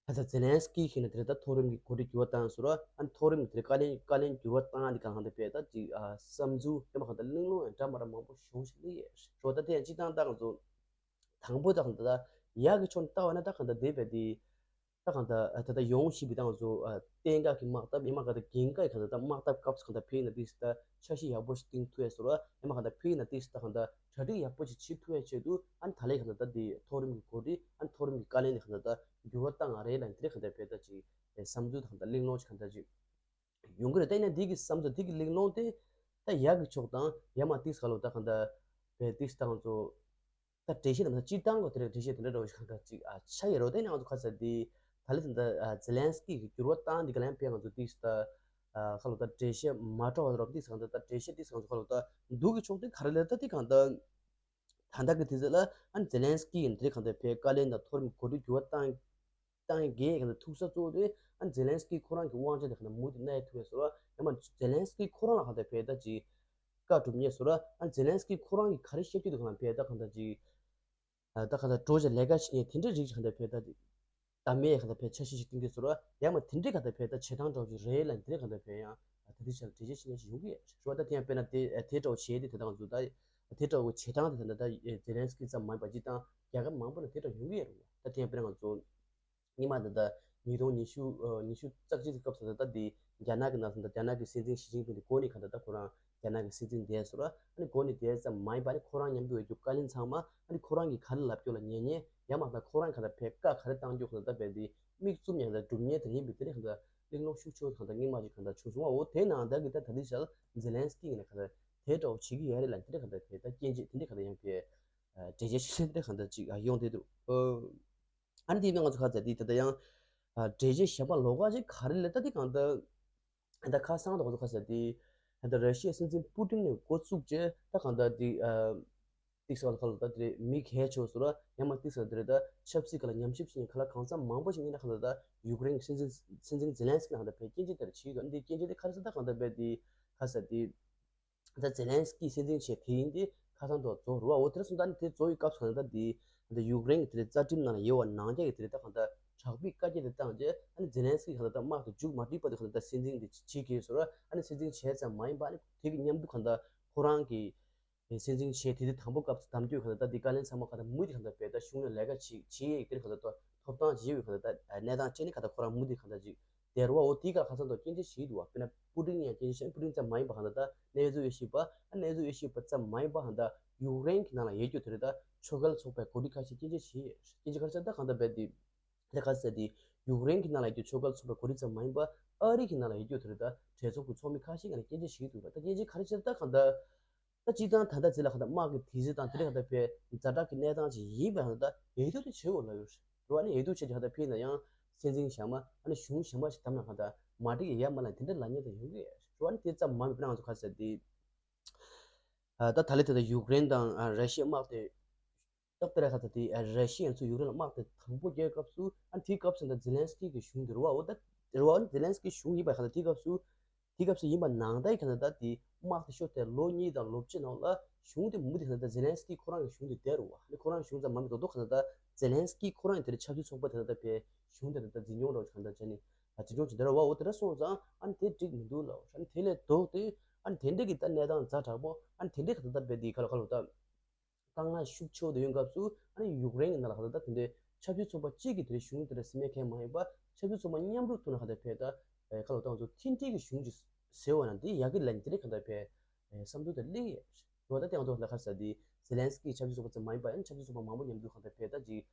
ད་ད་ཛེ་ལན་སི་ཀི་གིས་ནི་དེ་རེད་ད་མཐོ་རིམ་གྱི་འགོ་ཁྲིད་འགྱུར་བ་བཏང་ཟེར་བ། ཨ་ནི་མཐོ་རིམ་གྱི་དེ་རེད་བཀའ་ལན་བཀའ་ལན་འགྱུར་བ་བཏང་ཡ་དེ་གང་ལྟར་བས་ད་ཅིག་ཨ་བསམ་ཚུལ་ཡང་མ་གང་ལྟར་གླེང་སློང་ཡང་འདྲ་མ་འདྲ་མང་པོ་ཞེ་པོ་ཞིག་སླེབས་ཡས་རོ། ད་དེ་ཡང་སྤྱི་བཏང་ད་ང་ཚོ། དང་པོ་ད་གང་ལྟར་ཡག་གི་ཕྱོགས་ནས་བལྟ་བ་ན་ད་གང་ལྟར་དེ་བས་དེ། ད་གང་ལྟར་ད་ལྟ་ཡོང་བཞིན་པའི་ད་ང་ཚོ་ཨ་བསྟན་འགག་གི་དམག་འཐབ་ཡང་མ་གང་ལྟར་རྒན་འགག་གི་གང་ལྟར་ད་དམག་འཐབ་སྐབས་སུ་གང་ལྟར་ཕེབས་ན་དེ་ད་འཆར་གཞི་ཡག་པོ་ཞིག་བཏིང་ཐུབ་ཡ་བཟོ་འདྲ་ཡང་མ་གང་ལྟར་ཕེབས་ན་དེ་ད་གང་ལྟར་གྲ་སྒྲིག་ཡག་པོ་ཞིག་བྱེད་ཐུབ་ཡ་ཆེད་དུ་ཨ་ནི་ད་ལན་གང་ལྟར་ད་དེ་མཐོ་རིམ་གྱི་འགོ་ཁྲིད་ཨ་ནི་མཐོ་རིམ་གྱི་བཀའ་བློན་དེ་གང་ལྟར་ད་འགྱུར་བ་བཏང་ང་རེད་ལ་དེ་གང་ལྟར་ཕེབས་ད་ཅིག་བསམ་ཚུལ་ད་གང་ལྟར་གླེང་སློང་ཞིག་གང་ལྟར་ཅིག་ཡོང་གི་རེད། ད་ཡིན་ན་འདི་གི་བསམ་ཚུལ་འདི་གི་གླེང་སློང་དེ་ད་ཡག་གི་ཕྱོགས་དང་ཡང་མ་ཏིག་ས་ལོ་ད་གང་ལྟར་བས་ཏིག་ས་དང་ཚོ་ད་འགྲེལ་བཤད་དམ་ས་སྤྱིར་བཏང་གོ་དེ་རེད། འགྲེལ་བཤད་དེ་འདྲ་འདྲ་བོ་ཞིག་གང་ལྟར་ཅིག་ཨ་ཆ་ཡོད་རོགས། ད་ཡིན་ན་ང་ཚོ་ཁ་ས་འདི་ད་ལི་ད་ལྟ་ཛེ་ལན་སི་ཀི་གི་འགྱུར་བ་བཏང་འདི་ག་ལན་ཕེབས་ང་ཚོ་ཏིག་ས་ད་ཁ་ལོ་ད་འགྲེལ་བཤད་མ་འགྲོ་བ་རོགས་ཏིག་ས་གང་ལྟར་ད་འགྲེལ་བཤད་ཏིག་ས་གང་ཚོ་ཁ་ལོ་ད་འདུག་གི་ཕྱོགས་དེ་ག་རེ་ལས་ད་དེ་གང་ལྟར། ད་ལྟ་གི་དུས་ཚོད་ལ་ཨ་ནི་ཛེ་ལན་སི་ཀི་ཡིན་དེ་གང་ལྟར་བས་བཀའ་བློན་དང་མཐོ་རིམ་འགོ་ཁྲིད་འགྱུར་བ་བཏང་བཏང་ཡས་གང་ལྟར་ཐུག་ས་གཙོ་བོ་དེ་ཨ་ནི་ཛེ་ལན་སི་ཀི་ཁོ་རང་གི་དབང་ཆ་དེ་གང་ལྟར་མུ་མཐུད་གནས་ཐུབ་པའི་བཟོ་འདྲ་ཡང་མ་ཛེ་ལན་སི་ཀི་ཁོ་རང་ལ་གང་ལྟར་བས་ད་ཅིག་བཀའ་སྒྲུབ་ཉེས་བཟོ་འདྲ་ཨ་ནི་ཛེ་ལན་སི་ཀི་ཁོ་རང་གི་ག་རེ་བཤད་རྒྱུ་དེ་གང་ལྟར་བས་ད་གང་ལྟར་ཅིག་ད་གང་ལྟར་འགྲོ་བྱ་ལས་ཀ་བྱེད་ཉེས་དེ་འདྲ་རིགས་གང་ལྟར་བས་ད་ཅིག་ད་མེད་གང་ལྟར་བས་འཆར་གཞི་ཞིག་བཏིང་གི་བཟོ་འདྲ་ཡང་མ་དེ་འདྲའི་གང་ལྟར་བས་ད་བྱེད་སྟངས་འདྲ་བོ་ཞིག་རེད་ལ་དེ་འདྲའི་གང་ལྟར་བས་ཡང་ད་དེ་ཆ་ལ་འགྲེལ་བཤད་བྱེད་ཉེས་ཞིག་ཡོང་གི་ཡོད་རེད་བ། ད་དེ་ཡང་དཔེར་ན་དེ་དེ་འདྲ་བོ་བྱས་ཏེ་དེ་ད་ང་ཚོ་ད་དེ་འདྲ་བོ་བྱེད་སྟངས་དེ་ད་ད་ཛེ་ལན་སི་ཀི་ཙམ་མ་ཡིན་པ་སྤྱིར་བཏང་རྒྱལ་ཁབ་མང་པོ་ནས་དེ་འདྲ་ཡོང་གི་ཡོད་རེད་བ། ད་དེ་ཡང་དཔེར་ན་ང་ཚོ་སྔོན་མ་འདི་ལྟར་ཉིས་སྟོང་ཉི་ཤུ་ཉི་ཤུ་རྩ་གཅིག་གི་སྐབས་སུ་ད་ལྟ་འདི་རྒྱ་ནག་གི་ནང་ལ་ད་རྒྱ་ནག་གི་སྲིད་འཛིན་ཞི་ཅིན་ཕིང་འདི་འགོ་ནས་གང་ལྟར་ད་ཁོ་རང་རྒྱ་ནག་གི་སྲིད་འཛིན་བསྡད་ཟེར་བ་ཨ་ནི་འགོ་ནས་བསྡད་ཙམ་མ་ཡིན་པ་ཨ་ནི་ཁོ་རང་མཉམ་དུ་ཡོད་རྒྱུ་བཀའ་བློན་ཚང་མ་ཨ་ནི་ཁོ་རང་གིས་ག་རེ་ལབ་རྒྱུ་ལ་ཉན་ཉན་ཡང་མ་ད་ཁོ་རང་གང་ལྟར་བས་བཀའ་ག་རེ་བཏང་རྒྱུ་གང་ལྟར་ད་བས་འདི་དམིགས་བཙུམ་ཡང་ད་སྒྲུབ་ཉན་དེ་ཡིན་པའི་དེ་རིང་གང་ལྟར་གླེང་སློང་ཤུགས་ཆེ་བོ་གང་ལྟར་སྔོན་མ་ཞིག་གང་ལྟར་བྱུང་སོང་བ། འོ་དེ་ནང་ད་གི་ད་ད་ལྟའི་ཆར་ཛེ་ལན་སི་ཀི་ཡིན་ན་གང་ལྟར་དེ་འདྲ་བོ་བྱེད་ཀྱི་ཡོད་རེད་ལ་དེ་འདྲ་གང་ལྟར་བས་ད་སྐྱོན་བརྗོད་དེ་འདྲ་གང་ལྟར་ཡང་བས་འགྲེལ་བཤད་ཤིག་དེ་གང་ལྟར་ཅིག་ཡོང་དེ་འདུག་ཨ་ནི་དེ་ནས་ང་ཚོ་ཁ་ཚ་དེ་ད་ལྟ་ཡང་འགྲེལ་བཤད་གཞན་པ་ལོགས་ཀ་ཅིག་ག་རེ་ལས་ད་དེ་གང་ལྟར་ད་ཁ་སང་དུ་ང་ཚོ་ཁ་ཚ་དེ་ད་ལྟ་ར་ཤི་ཡའི་སྲིད་འཛིན་པུ་ཏིན་ནས་འགོ་བཙུགས་རྗེས་ད་གང་ལྟར་དེ་ཏིག་ས་ཁ་ལ་ད་དེ་མི་གལ་ཆེ་བ་ཟེར་བ་ཡང་མ་ཏིག་ས་དེ་རེད། ད་ཆབ་སྲིད་ཁ་ལ་ཉམས་ཞིབ་བྱེད་མཁན་ཁ་ལ་གང་འཚམ་མང་པོ་ཞིག་ཡིན་ན་གང་ལྟར་ད་ཡུཀ་རེན་གྱི་སྲིད་འཛིན་སྲིད་འཛིན་ཛེ་ལན་སི་ཀི་ལ་གང་ལྟར་བས་སྐྱོན་བརྗོད་དེ་བྱས་ཡོད། འདི་སྐྱོན་བརྗོད་དེ་ག་རེ་ཟེར་ད་གང་ལྟར་བས་དེ་ཁ་ཚ་དེ། ད་ཛེ་ལན་སི་ཀི་སྲིད་འཛིན་བྱས་དེ་ཡིན་ཏེ་ཁ་སང་དུ་རྫོགས་རུ་བ། འོ་དེར་སོང་ད་ནི་དེ་རྫོགས་ཡི་སྐབས་སུ་ད་དེ་ད་ཡུཀ་རེན་གྱི་དེ་རྩ་ཁྲིམས་ནང་ལ་ཡོད་པ་ནང་རྒྱ་གི་དེ་རེད། ད་གང་ལྟར་དྲག་པོའི་བཀའ་རྒྱ་དེ་བཏང་རྗེས་ཨ་ནི་ཛེ་ལན་སི་ཀི་གང་ལྟར་ད་དམག་དེ་མཇུག་མ་སྒྲིལ་བར་དུ་གང་ལྟར་ད་སྲིད་འཛིན་དེ་བྱེད་དགོས་ཟེར་བ། ཨ་ནི་སྲིད་འཛིན་བྱས་ཙམ་མ་ཡིན་པ་ཨ་ནི་དེ་གི་མཉམ་དུ་གང་ལྟར་ཁོ་རང་གི་སྲིད་འཛིན་བྱས་དེ་དུས་དང་པོ་སྐབས་སུ་གདམ་སྐྱོད་གང་ལྟར་ད་དེ་བཀའ་བློན་ཚང་མ་གང་ལྟར་མུ་མཐུད་གང་ལྟར་བས་ད་གཞུང་ལ་ལས་ཀ་བྱེད་བྱེད་ཡས་དེར་གང་ལྟར་ད་ཐོབ་ཐང་བྱེད་ཡོད་གང་ལྟར་ད་གནས་སྟངས་བྱས་ནས་གང་ལྟར་ད་ཁོ་རང་མུ་མཐུད་གང་ལྟར་ཅིག་དེར་བ། འོ་དེའི་ཁར་ཁ་སང་དུ་སྐྱོན་བརྗོད་བྱས་འདུག་བ། དཔེར་ན་པུ་ཏིན་ཡང་སྐྱོན་བརྗོད་བྱས། པུ་ཏིན་ཙམ་མ་ཡིན་པ་གང་ལྟར་ད་གནས་ཚུལ་ཡོད་ཤེས་པ་ཨ་གནས་ཚུལ་ཡོད་ཤེས་པ་ཙམ་མ་ཡིན་པ་གང་ལྟར་ཡུཀ་རེན་གྱི་ནང་ལ་ཡོད་རྒྱུ་དེ་རེད། ད་ཆོལ་ཁ་ཚོགས་པའི་འགོ་ཁྲིད་ཁ་ཤས་སྐྱོན་བརྗོད་བྱས་སྐྱོན་བརྗོད་ག་རེ་ཟེར་ད་གང་ལྟར་བས་དེ་ལས་ཀ་ཟེར་དེ་ཡུཀ་རེན་གྱི་ནང་ལ་ཡོད་རྒྱུ་ཆོལ་ཁ་ཚོགས་པའི་འགོ་ཁྲིད་ཙམ་མ་ཡིན་པ་ཨ་རི་གི་ནང་ལ་ཡོད་རྒྱུ་དེ་རེད། ད་གྲོས་ཚོགས་ཀྱི་ཚོགས་མི་ཁ་ཤས་ཀྱིས་སྐྱོན་བརྗོད་བྱས་འདུག་བ། ད་སྐྱོན་བརྗོད་ག་རེ་བྱས་ད་གང་ལྟར། ད་སྤྱིར་བཏང་ད་ལྟ་ཛི་ལ་གང་ལྟར་དམག་གི་དུས་ཚོད་དང་དེ་འདྲ་གང་ལྟར་བས་ཛ་དྲག་གི་གནས་སྟངས་ཅིག་ཡིན་པ་ཡང་ད་འོས་བསྡུ་དེ་བྱེད་དགོས་ལབ་ཡོད་རེད་བ། ཨ་ནི་འོས་བསྡུ་བྱས་ཀྱི་ཧ་ད་ཕེབས་ན་ཡང་སྲིད་འཛིན་གཞན་མ་ཨ་ནི་གཞུང་གཞན་མ་ཞིག་བདམས་ན་གང་ལྟར་མ་འགྲིག་ཡ་མ་ལ་དེ་འདྲ་ལབ་མཁན་དེ་ཡོང་གི་ཡོད་རེད་བ། ཨ་ནི་དེ་ཙམ་མ་མེད་པ་ང་ཚོ་ག་རེ་ཟེར་དེ། ད་ད་ལྟ་དེ་ད་ཡུཀ་རེན་དང་ར་ཤི་ཡའི་དམག་དེ་སྟབས་བདེ་ར་ཁ་ད་དེ་ར་ཤི་ཡ་ཚོ་ཡུཀ་རེན་ལ་དམག་དེ་དང་པོ་རྒྱག་སྐབས་སུ་ཨ་ནི་དེའི་སྐབས་སུ་ད་ཛེ་ལན་སི་ཀི་གི་གཞུང་དེ་རེད་བ། འོ་ད་རེད་བ། ཨ་ནི་ཛེ་ལན་སི་ཀི་གཞུང་ཡིན་པ་ཁ་ད་དེའི་སྐབས་སུ། དེའི་སྐབས་སུ་ཡིན་པ་ནང་ལྟར་གྱི་ནང་ལྟར་དེ་དམག་དེ་ཤོར་ཏེ་ལོ་གཉིས་དང་ལོ་གཅིག་ནང་ལ་གཞུང་དེ་མུ་མཐུད་ནང་ལྟར་ཛེ་ལན་སི་ཀི་ཁོ་རང་གི་གཞུང་དེ་བསྡད་རུང་བ། ཨ་ནི་ཁོ་རང་གཞུང་ཙམ་མ་མི་རྡོག་རྡོག་གི་ནང་ལྟར་ཛེ་ལན་སི་ཀི་ཁོ་རང་གི་དེ་རིང་ཆབ་སྲིད་ཚོགས་པ་དེ་ནང་ལྟར་བའི་གཞུང་དེ་ནང་ལྟར་འཛིན་སྐྱོང་རོགས་གང་ལྟར་བྱས་ནས་འཛིན་སྐྱོང་བྱེད་བསྡད་རུང་བ། འོ་དེ་འདྲ་སོང་ཙང་ཨ་ནི་དེ་འགྲིག་མི་འདུག་ལབ། ཨ་ནི་དེ་ལས་ལྡོག་སྟེ་ཨ་ནི་དེ་འདྲ་གི་ད་གནས་སྟངས་ཛ་དྲག་པོ་ཨ་ནི་དེ་འདྲ་གི་ད་ལྟ་བའི་དེ་ག་ལ་ག་ལ་ད། དཀའ་ངལ་ཤུགས་ཆེ་བོ་དེ་ཡོང་སྐབས་སུ་ཨ་ནི་ཡུཀ་རེན་གྱི་ནང་ལ་ག་ད་ལྟ་དེ་འདྲའི་ཆབ་སྲིད་ཚོགས་པ་གཅིག་གི་དེ་འདྲའི་གཞུང་དེ་འདྲ་སེམས་ཁྲལ་མ་ཡིན་པ་ཆབ་སྲིད་ཚོགས་པ་མཉམ་རུབ་ཐོག་ནས་ག་ད་ཕེབས་ད་ཁ་ལོ་ཏང་ཚོ་མཐུན་སྒྲིལ་གྱི་གཞུང་ཅིག་ཟེར་བ་ན་འདི་ཡག་གི་ལན་དེ་འདྲའི་ག་ད་ཕེབས་བསམ་ཚུལ་དེ་སླེབས་ཡོད་རེད་བ། ད་དེ་ང་ཚོ་ལ་ཁ་ས་འདི་ཛེ་ལན་སི་ཀི་ཆབ་སྲིད་ཚོགས་པ་ཙམ་མ་ཡིན་པ་ཡང་ཆབ་སྲིད་ཚོགས་པ་མང་པོ་མཉམ་དུ་ག་ད་ཕེབས་ད་ཅིག་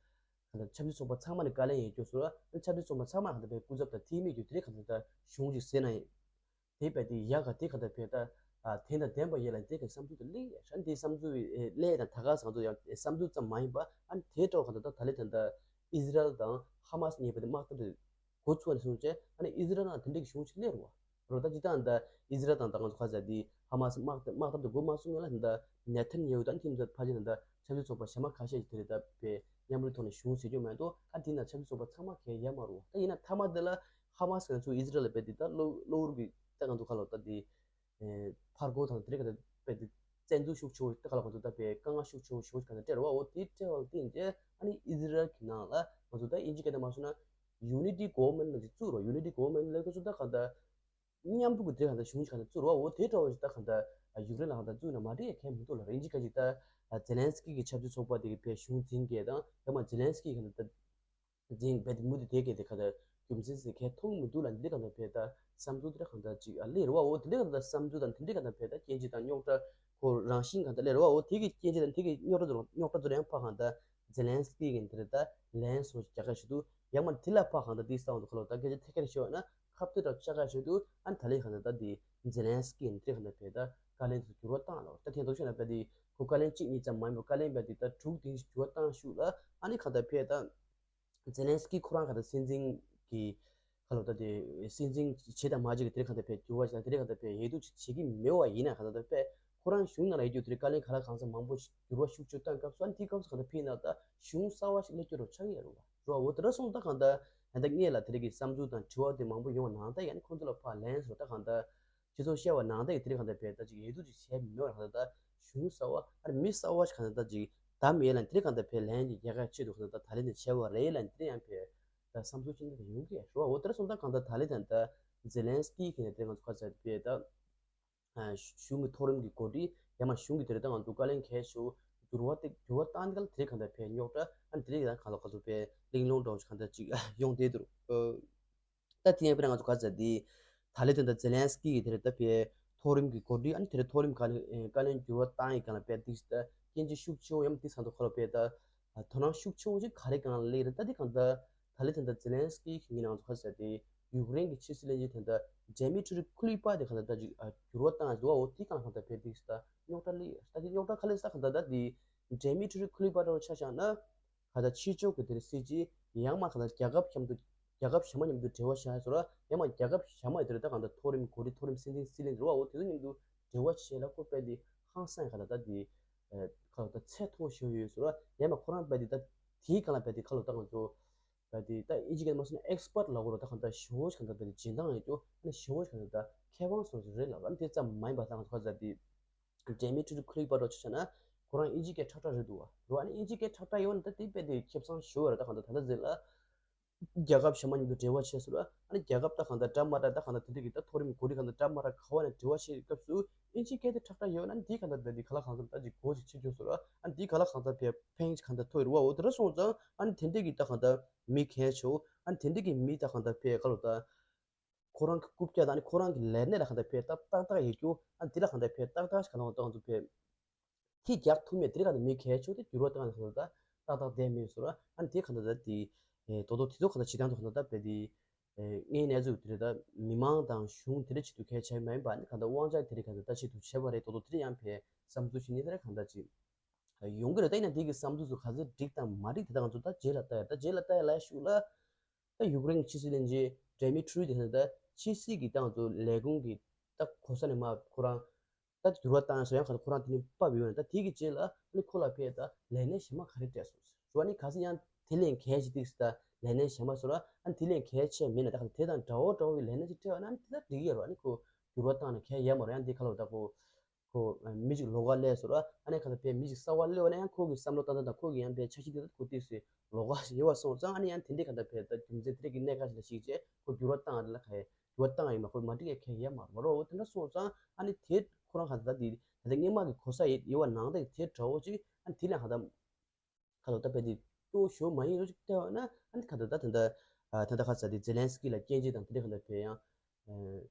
ག་ད་ཆབ་སྲིད་ཚོགས་པ་ཚང་མ་ནས་བཀའ་ལན་ཡང་སྐྱོན་ཟེར་བ་ཆབ་སྲིད་ཚོགས་པ་ཚང་མ་ག་ད་ཕེབས་སྐུ་ཚབ་དང་འཐུས་མི་རྒྱུ་དེ་འདྲའི་ག་ད་ད་གཞུང་ཅིག་ཟེར་ན་ཡིན། དེ་བས་དེ་ཡག་ག་དེ་ག་ད་བས་ད་ཨ་དེ་དང་ལྡན་པ་ཡིན་ལ་དེ་ག་བསམ་ཚུལ་དུ་སླེབས་ཡ་ཧྲན་དེ་བསམ་ཚུལ་སླེབས་དང་ད་ག་ཟང་ཚོ་ཡང་བསམ་ཚུལ་ཙམ་མ་ཡིན་པ་ཨ་དེ་འདྲ་ག་ད་ད་ད་ལེ་དང་ད་ཨི་ཟི་རལ་དང་ཧ་མ་སི་གཉིས་པོ་དེ་དམག་འཐབ་དེ་འགོ་ཚུགས་ནས་བཟུང་བྱས་ཨ་ནི་ཨི་ཟི་རལ་ནང་དེ་འདྲ་གི་གཞུང་ཞིག་སླེབས་རུང་བ་རོ། ད་ཅི་ད་ད་ཨི་ཟི་རལ་དང་ད་ང་ཚོ་ཁ་ཟ་དེ་ཧ་མ་སི་དམག་དམག་འཐབ་དེ་འགོ་མ་ཚུགས་ཡོད་ལ་ད་ནེ་ཐན་ཡ་ཧུ་དང་ཐིམ་ཚོ་ཕ་ཅི་ན་ད་ཆབ་སྲིད་ཚོགས་པ་གཞན་མ་ཁ་ཤས་ཀྱིས་དེ་རེད་ད་བས་མཉམ་རུབ་ཐོག་ནས་གཞུང་ཟེར་རྒྱུ་མེད་དོ། ཨ་དེ་ན་ཆབ་སྲིད་ཚོགས་པ་ཚང་མ་གས་ཡ་མ་རུང་བ། ད་ཡིན་ན་མཐའ་མ་དེ་ལ་ཧ་མ་སི་ང་ཚོ་ཨི་ཟི་རལ་ལ་བས་དེ་ད་གློ་གློ་བུར་གི་ད་ང་ཚོ་ཁ་ལོ་ད་དེ། ཕར་རྒོལ་དང་དེ་རིགས་ཀྱི་དཔེ་དེ་བཙན་འཛུལ་ཤུགས་ཆེ་བོ་ད་ག་ལ་ང་ཚོ་ད་དཔེ་དཀའ་ངལ་ཤུགས་ཆེ་བོ་ཞེ་པོ་ཞིག་ག་ནས་སྤྲད་རོགས། འོ་དེ་སྤྲད་པ་ལ་བརྟེན་ཏེ་ཨ་ནི་ཨི་ཟི་རལ་གྱི་ནང་ལ་ང་ཚོ་ད་དབྱིན་ཇི་སྐད་དུ་མ་སོང་ན་ཡུ་ནི་ཊི་གོ་ཝར་མེན་ཊི་ཅིག་བཙུགས་རོགས། ཡུ་ནི་ཊི་གོ་ཝར་མེན་ཊི་ལབ་ཁ་ཚོ་ད་ག་ད་མཉམ་རུབ་ཀྱི་དེ་ག་ད་གཞུང་ཞིག་ག་ནས་བཙུགས་རོགས། འོ་དེ་འདྲ་བོ་ཞིག་ད་ག་ད་ཡུཀ་རེན་ལ་ག་ད་བཙུགས་ན་མ་འགྲིག་ཡ་གང་མི་འདུག་ལ་དབྱིན་ཇི་སྐད་ཅིག་ད་ ཛེ་ལན་སི་ཀི་གི་ཆབ་སྲིད་ཚོགས་པ་དེ་གི་ཕའི་གཞུང་འཛིན་མཁན་དང་ཡང་མ་ཛེ་ལན་སི་ཀི་གི་ད་འཛིན་བས་དེ་མུ་མཐུད་དེ་གས་དེ་ག་ད་རྒྱུ་མཚན་ཟེར་གས་མཐོང་མི་འདུག་ལ། འདི་ག་ད་ཕའི་ད་བསམ་ཚུལ་དེ་ག་ད་ཅིག་ཨ་ལེ་རེད་བ། འོ་དེ་འདྲ་ག་ད་བསམ་ཚུལ་དང་དེ་འདྲ་ག་ད་ཕའི་ད་སྐྱོན་བརྗོད་དང་རྙོག་དྲ་ཁོ་རང་བཞིན་ག་ད་ལེ་རེད་བ། འོ་དེ་གི་སྐྱོན་བརྗོད་དང་དེ་གི་རྙོག་དྲ་ཚོ་རྙོག་དྲ་ཚོ་ཡང་ཕ་ག་ད་ཛེ་ལན་སི་ཀི་གི་འདི་རེད་ད་ལན་སོང་རྒྱ་གར་ཞིག་ཏུ་ཡང་མ་དེ་ལ་ཕ་ག་ད་དེ་སང་དུ་ཁ་ལོ་ད་སྐད་ཆ་ཐད་ཀར་ཤོད་ན་ཁ་ཐུག་དང་ལྕགས་ཁ་ཞུ་དུས་ཨ་ནི་ད་ལན་ག་ད་ད་དེ་ཛེ་ལན་སི་ཀི་འདི་ག་ད་ཕའི་ད་བཀའ་ལན་དུ་འགྱུར་བ་བཏང་ལ། ད་ཐེངས་ཐོག་ཤོད་ན་ཕའི་དེ་ཁོ་བཀའ་ལན་གཅིག་གཉིས་ཙམ་མ་ཡིན་པར་བཀའ་ལན་ཕའི་དེ་ད་དྲུག་བདུན་ཞིག་འགྱུར་བ་བཏང་ཞུ་ལ། ཨ་ནི་ག་ད་ཕའི་ད་ཛེ་ལན་སི་ཀི་ཁོ་རང་ག་ད་སྲིད་འཛིན་གྱི་ཁ་ལོ་ད་དེ་སྲིད་འཛིན་བྱེད་དང་མ་བྱེད་ཀྱི་དེ་ག་ད་ཕའི་འགྱུར་བ་ཞིག་དང་དེ་ག་ད་ཕའི་ཡེ་དུ་ཅིག་བྱེད་ཀྱི་མེད་བ་ཡིན་ན་ག་ད་ད་ཕའི་ཁོ་རང་གཞུང་ནང་ལ་ཡེ་རྒྱུ་དེ་བཀའ་ལན་ག་ལ་གང་ཚ་མང་པོ་ཞིག་འགྱུར་བ་ཤུགས་ཆེ་བཏང་སྐབས་སུ་ཨ་ནི་དེའི་སྐབས་སུ་ག་ད་ཕའི་ན་ད་གཞུང་གསར་བ་ཞིག་སླེབས་རྒྱུ་རོ་ཆགས་ཀྱི་ཡོད་རེད་བ། རོ་འོ་དེ་འདྲ་སོང་ད་གང་ལྟར་ད་ལྟ་སྔས་ལ་དེ་རིགས་ཀྱི་བསམ་ཚུལ་དང་དྲི་བ་དེ་མང་པོ་ཡོང་བ་ནང་ལྟར་ཡང་ནི་ཁོང་ཚོ་ལ་ཕར་ལན་སོ་ད་གང་ལྟར་སྤྱི་ཚོགས་བཤད་པ་ནང་ལྟར་གྱི་དེ་རིགས་གང་ལྟར་བས་ད་ཅིག་ཡེ་དུ་ཅིག་བྱས་མི་ཡོང་བ་གང་ལྟར་ད་གཞུང་གསར་བ་ཨ་ནི་མི་གསར་བ་ཞིག་གང་ལྟར་ད་ཅིག་ད་མེད་ལ་དེ་རིགས་གང་ལྟར་བས་ལན་གྱི་རྒྱལ་ཁ་ཆེད་དུ་གང་ལྟར་ད་ད་ལན་དེ་བྱས་པ་རེད་ལ་དེ་རིགས་ཡང་བས་ད་བསམ་ཚུལ་ཅི་འདྲ་ད་ཡོང་གི་རོ། འོ་དེ་འདྲ་སོང་ད་གང་ལྟར་ད་ལན་དེ་ད་ཛེ་ལན་སི་ཀི་གི་ནས་དེ་ང་ཚོ་ཁ་ཚ་བས་ད། གཞུང་གི་མཐོ་རིམ་གྱི་འགོ་ཁྲིད་ཡང་མ་གཞུང་གི་དེ་རིང་ད་ང་ཚོ་བཀའ་ལན་གལ་ཆེ་བོ་འགྱུར་བ་དེ་འགྱུར་བ་བཏང་དེ་ག་ལ་དེ་རིང་གང་ལྟར་བས་རྙོག་དྲ་ཨ་ནི་དེ་རིང་ཡང་གང་ལ་ག་ཚོད་བས་གླེང་སློང་འདྲ་བོ་ཞིག་གང་ལྟར་ཅིག་ཡོང་བསྡད་འདུག་ད་དེ་ཡང་དཔེར་ན་ང་ཚོ་ག་ཚོད་དེ་ད་ལས་དོན་དང་ཛེ་ལན་སི་ཀི་གི་དེ་རིང་ད་བས་མཐོ་རིམ་གྱི་འགོ་ཁྲིད་ཨ་ནི་དེ་རིང་མཐོ་རིམ་བཀའ་ལན་བཀའ་ལན་འགྱུར་བ་བཏང་ཡི་གང་ལ་བས་དེ་ད་སྐྱོན་བརྗོད་ཤུགས་ཆེ་བོ་ཡང་དེ་ཚང་དུ་ཁ་ལོ་བས་ད་དོ་སྣང་ཤུགས་ཆེ་བོ་ཞིག་ག་རེ་གང་ལ་སླེབས་རེད། ད་དེ་གང་ལྟར་ད་ལས་དོན་དང་ཛེ་ལན་སི་ཀི་གི་ངའི་ནང་ཚོ་ག་ཚོད་དེ། ཡུཀ་རེན་གྱི་ཕྱི་སྲིད་བློན་ཆེན་དེ་འདྲ་ཌེ་མི་ཊི་རི་ཁུ་ལི་པ་དེ་གང་ལྟར་ད་ཅིག་ཨ་འགྱུར་བ་བཏང་ཡ་འདུག་འོ་དེ་གང་ལ་གང་ལྟར་བས་དེ་ད་རྙོག་དྲ་སླེབས་ད་དེ་རྙོག་དྲ་ག་ལེ་ས་གང་ལྟར་ད་དེ་ཌེ་མི་ཊི་རི་ཁུ་ལི་པ་འདྲ་བོ་ཆ་བཞག་ན་གང་ལྟར་ཕྱི་ཕྱོགས་ཀྱི་དེ་རིང་སྲིད་སྤྱི་ཡང་མ་གང་ལྟར་རྒྱལ་ཁབ་གཞན་དུ་རྒྱལ་ཁབ་གཞན་མ་མཉམ་དུ་འབྲེལ་བ་བྱ་ཡ་ཟེར་བ་ཡང་མ་རྒྱལ་ཁབ་གཞན་མ་ཡི་དེ་རིང་ད་གང་ལྟར་མཐོ་རིམ་འགོ་ཁྲིད་མཐོ་རིམ་སྲིད་འཛིན་སྲིད་བློན་རེད་བ། འོ་དེ་ཚོ་མཉམ་དུ་འབྲེལ་བ་བྱེད་ལ་ཁོ་དཔེ་དེ་ཧང་སང་གང་ལྟར་ད་དེ་ཁ་ལོ་ད་ཚད་མཐོ་ཤོས་ཡོད་ཟེར་བ་ཡང་མ་ཁོ་རང་དཔེ་དེ་ད་དེའི་གང་ལ་དཔེ་དེ་ཁ་ལོ་ད་ང་ཚོ། ད་དེ་ད་ཨིན་ཇི་སྐད་མ་སོང་ན་ཨེག་སི་པར་ལ་གོ་རོ་ད་གང་ལྟར་ཞེ་བོ་ཞིག་གང་ལྟར་ད་དེ་སྦྱིན་བཏང་ཡོད་ཀྱོ་ཨ་ནི་ཞེ་བོ་ཞིག་གང་ལྟར་ད་མཁས་དབང་སོང་ཞིག་རེད་ལབ་ཨ་ནི་དེ་ཙམ་མ་ཡིན་པ་ད་ང་ཚོ་ག་ཚ་དེ་ཌེ་མི་ཊི་རི་ཁུ་ལི་པ་རོ་ཆ་བཞག་ན་ཁོ་རང་ཨིན་ཇི་སྐད་ཁྲག་ཁྲག་རེད་འདུག་བ་རོ། ཨ་ནི་ཨིན་ཇི་སྐད་ཁྲག་ཁྲག་ཡོད་ན་ད་དེ་དཔེ་དེ་ཁེ་བཟང་ཞེ་བོ་རེད། ད་གང་ལྟར་ད་ལྟ་ཟེར་ལ་རྒྱལ་ཁབ་གཞན་མ་མཉམ་དུ་འབྲེལ་བ་བྱས་སོང་ར། ཨ་ནི་རྒྱལ་ཁབ་ད་གང་ལྟར་འདྲ་མ་འདྲ་ད་གང་ལྟར་དེ་འདྲ་གི་ད་མཐོ་རིམ་གོ་སྒྲིག་གང་ལྟར་འདྲ་མ་འདྲ་ག་བ་ནས་འབྲེལ་བ་བྱེད་སྐབས་སུ་ཨིན་ཇི་སྐད་དེ་ཁྲག་ཁྲག་ཡོད་ན་ཨ་ནི་དེ་གང་ལྟར་ད་དེ་ག་ལ་གང་ལྟར་ད་ཅིག་གོ་ཅིག་བྱེད་རྒྱུ་སོང་ར། ཨ་ནི་དེ་ག་ལ་གང་ལྟར་བས་ཕན་གང་ལྟར་ཐོགས་རུ་བ་འོ་དེ་འདྲ་སོང་ཙང་ཨ་ནི་དེ་འདྲ་གི་ད་གང་ལྟར་མི་གལ་ཆེ་བོ་ཨ་ནི་དེ་འདྲ་གི་མི་ད་གང་ལྟར་བས་ག་ལོ་ད་ཁོ་རང་གི་རྐུབ་བཀྱག་དང་ཨ་ནི་ཁོ་རང་གི་ལས་གནས་ལ་གང་ལྟར་བས་ད་ཏག་ཏག་ཡོད་རྒྱུ་ཨ་ནི་དེ་ལ་གང་ལྟར་བས་ཏག་ཏག་ཞིག་ག་ལ་གང་ལྟར་བས། ཁྱི་རྒྱག་ཐུབ་མེད་དེ་རིང་ག་ནས་མི་གལ་ཆེ་དེ་འགྱུར་བ་བཏང་ཡང་གང་ལྟར་ཏག་ཏག་བསྡད་མེད་ཟེར་བ་ཨ་ནི་དེ་གང་ལྟར་དེ་རྡོག་རྡོག་དེ་ཚོ་གང་ལྟར་བྱེད་སྟངས་དེ་གང་ལྟར་བས་དེ་ངའི་གནས་ཚུལ་དེ་རེད། ད་མི་མང་དང་གཞུང་དེ་རིང་ཆེད་དུ་གལ་ཆེ་མ་ཡིན་པ་ཨ་ནི་གང་ལྟར་དབང་ཆ་དེ་རིང་གང་ལྟར་ད་ཆེད་དུ་བྱས་པ་རེད། རྡོག་རྡོག་དེ་རིང་ཡང་བས་བསམ་ཚུལ་ཞིག་ནི་དེ་རིང་གང་ལྟར་ཅིག་ཡོང་གི་རེད། ད་ཡིན་ན་དེ་གི་བསམ་ཚུལ་ཚོ་ག་ཚོད་འགྲིག་དང་མ་འགྲིག་དེ་ད་ང་ཚོ་ད་རྗེས་ལ་ལྟ་ཡ་ད་རྗེས་ལ་ལྟ་ཡ་ལ་ཤུགས་ལ་ད་ཡུཀ་རེན་གྱི་ཕྱི་སྲིད་བློན་ཆེན་ཌེ་མི་ཊི་རི་དེ་གང་ལྟར་ཕྱི་སྲིད་ཀྱི་ད་ང་ཚོ་ལས་ཁུངས་ཀྱི་ད་གོ་ས་ནས་མ་ཁོ་རང་ད་འགྱུར་བ་བཏང་ཡང་སོ་ཡང་ག་ཁོ་རང་དེ་ནས་ཕབ་ཡོད་ན་ད་དེ་གི་རྗེས་ལ་ཨ་ནི་ཁོ་ལ་ཕེ་ད་ལས་གནས་གཞན་མ་ག་རེ་སྤྲད་སོང་ཟེར་ཨ་ནི་ག་ས་ཡང་དེ་ལས་གལ་ཆེ་ཏིག་ད་ལས་གནས་གཞན་མ་སོ་ར་ཨ་ནི་དེ་ལས་གལ་ཆེ་མེད་ན་ད་ག་དེ་དང་འདྲ་བོ་འདྲ་བོ་གི་ལས་གནས་ཅིག་སྤྲད་ཡོད་ན་ཨ་ནི་དེ་ད་འགྲིག་ཡོད་ར། ཨ་ནི་ཁོ་འགྱུར་བ་བཏང་ན་གལ་ཡ་མ་ར་ཡང་དེ་ག་ལོ་ད་ཁོ་ཁོ་མི་ཅིག་ལོགས་ཀ་སླེབས་སོ་ར་ཨ་ནི་ག་ད་ཕེ་མི་ཅིག་གསར་བ་སླེབས་ན་ཡང་ཁོ་གི་བསམ་བློ་བཏང་སྟངས་དང་ཁོ་གི་ཡང་ཕེ་འཆར་གཞི་དེ་ད་ཁོ་ཏིག་སེ་ལོགས་ཀ་ཡོད་པ་སོང་ཙང་ཨ་ནི་ཡང་དེ་འདྲའི་ག་ད་ཕེ་ད་རྒྱུ་མཚན་དེ་འདྲའི་གི་གནད་འགག་ཅིག་ལ་གཞིགས་བྱས་ཁོ་འགྱུར་བ་བཏང་ཡ་དེ་ལ་ག་ཡ། འགྱུར་བ་བཏང་ཡིན་མ་ཁོ་མ་འགྲིག་ཡ་ཁྱད་ཡ་མ་རེད་མ་རོ། འོ་དེ་འདྲ་སོང་ཙང་ཨ་ནི་དེ་ཁོ་རང་ག་ད་དེ་ད་དེ་སྔོན་མ་གི་གོ་ས་ཡོད་ཡོད་པ་ནང་ད་དེ་འདྲ་བོ་ཅིག་ཨ་ནི་དེ་ལ་ག་ད་ཁ་ལོ་ད་པེ་དེ་ཏོ་ཞོ་མ་ཡིན་རོ་ཅིག་བལྟས་པ་ན་ཨ་ནི་ག་ད་ད་དེ་འདྲ་ད་ད་ཁ་ས་དེ་ཛེ་ལན་སི་ཀི་ལ་སྐྱོན་བརྗོད་དང་དེ་འདྲ་ག་ད་ཕེ་ཡང་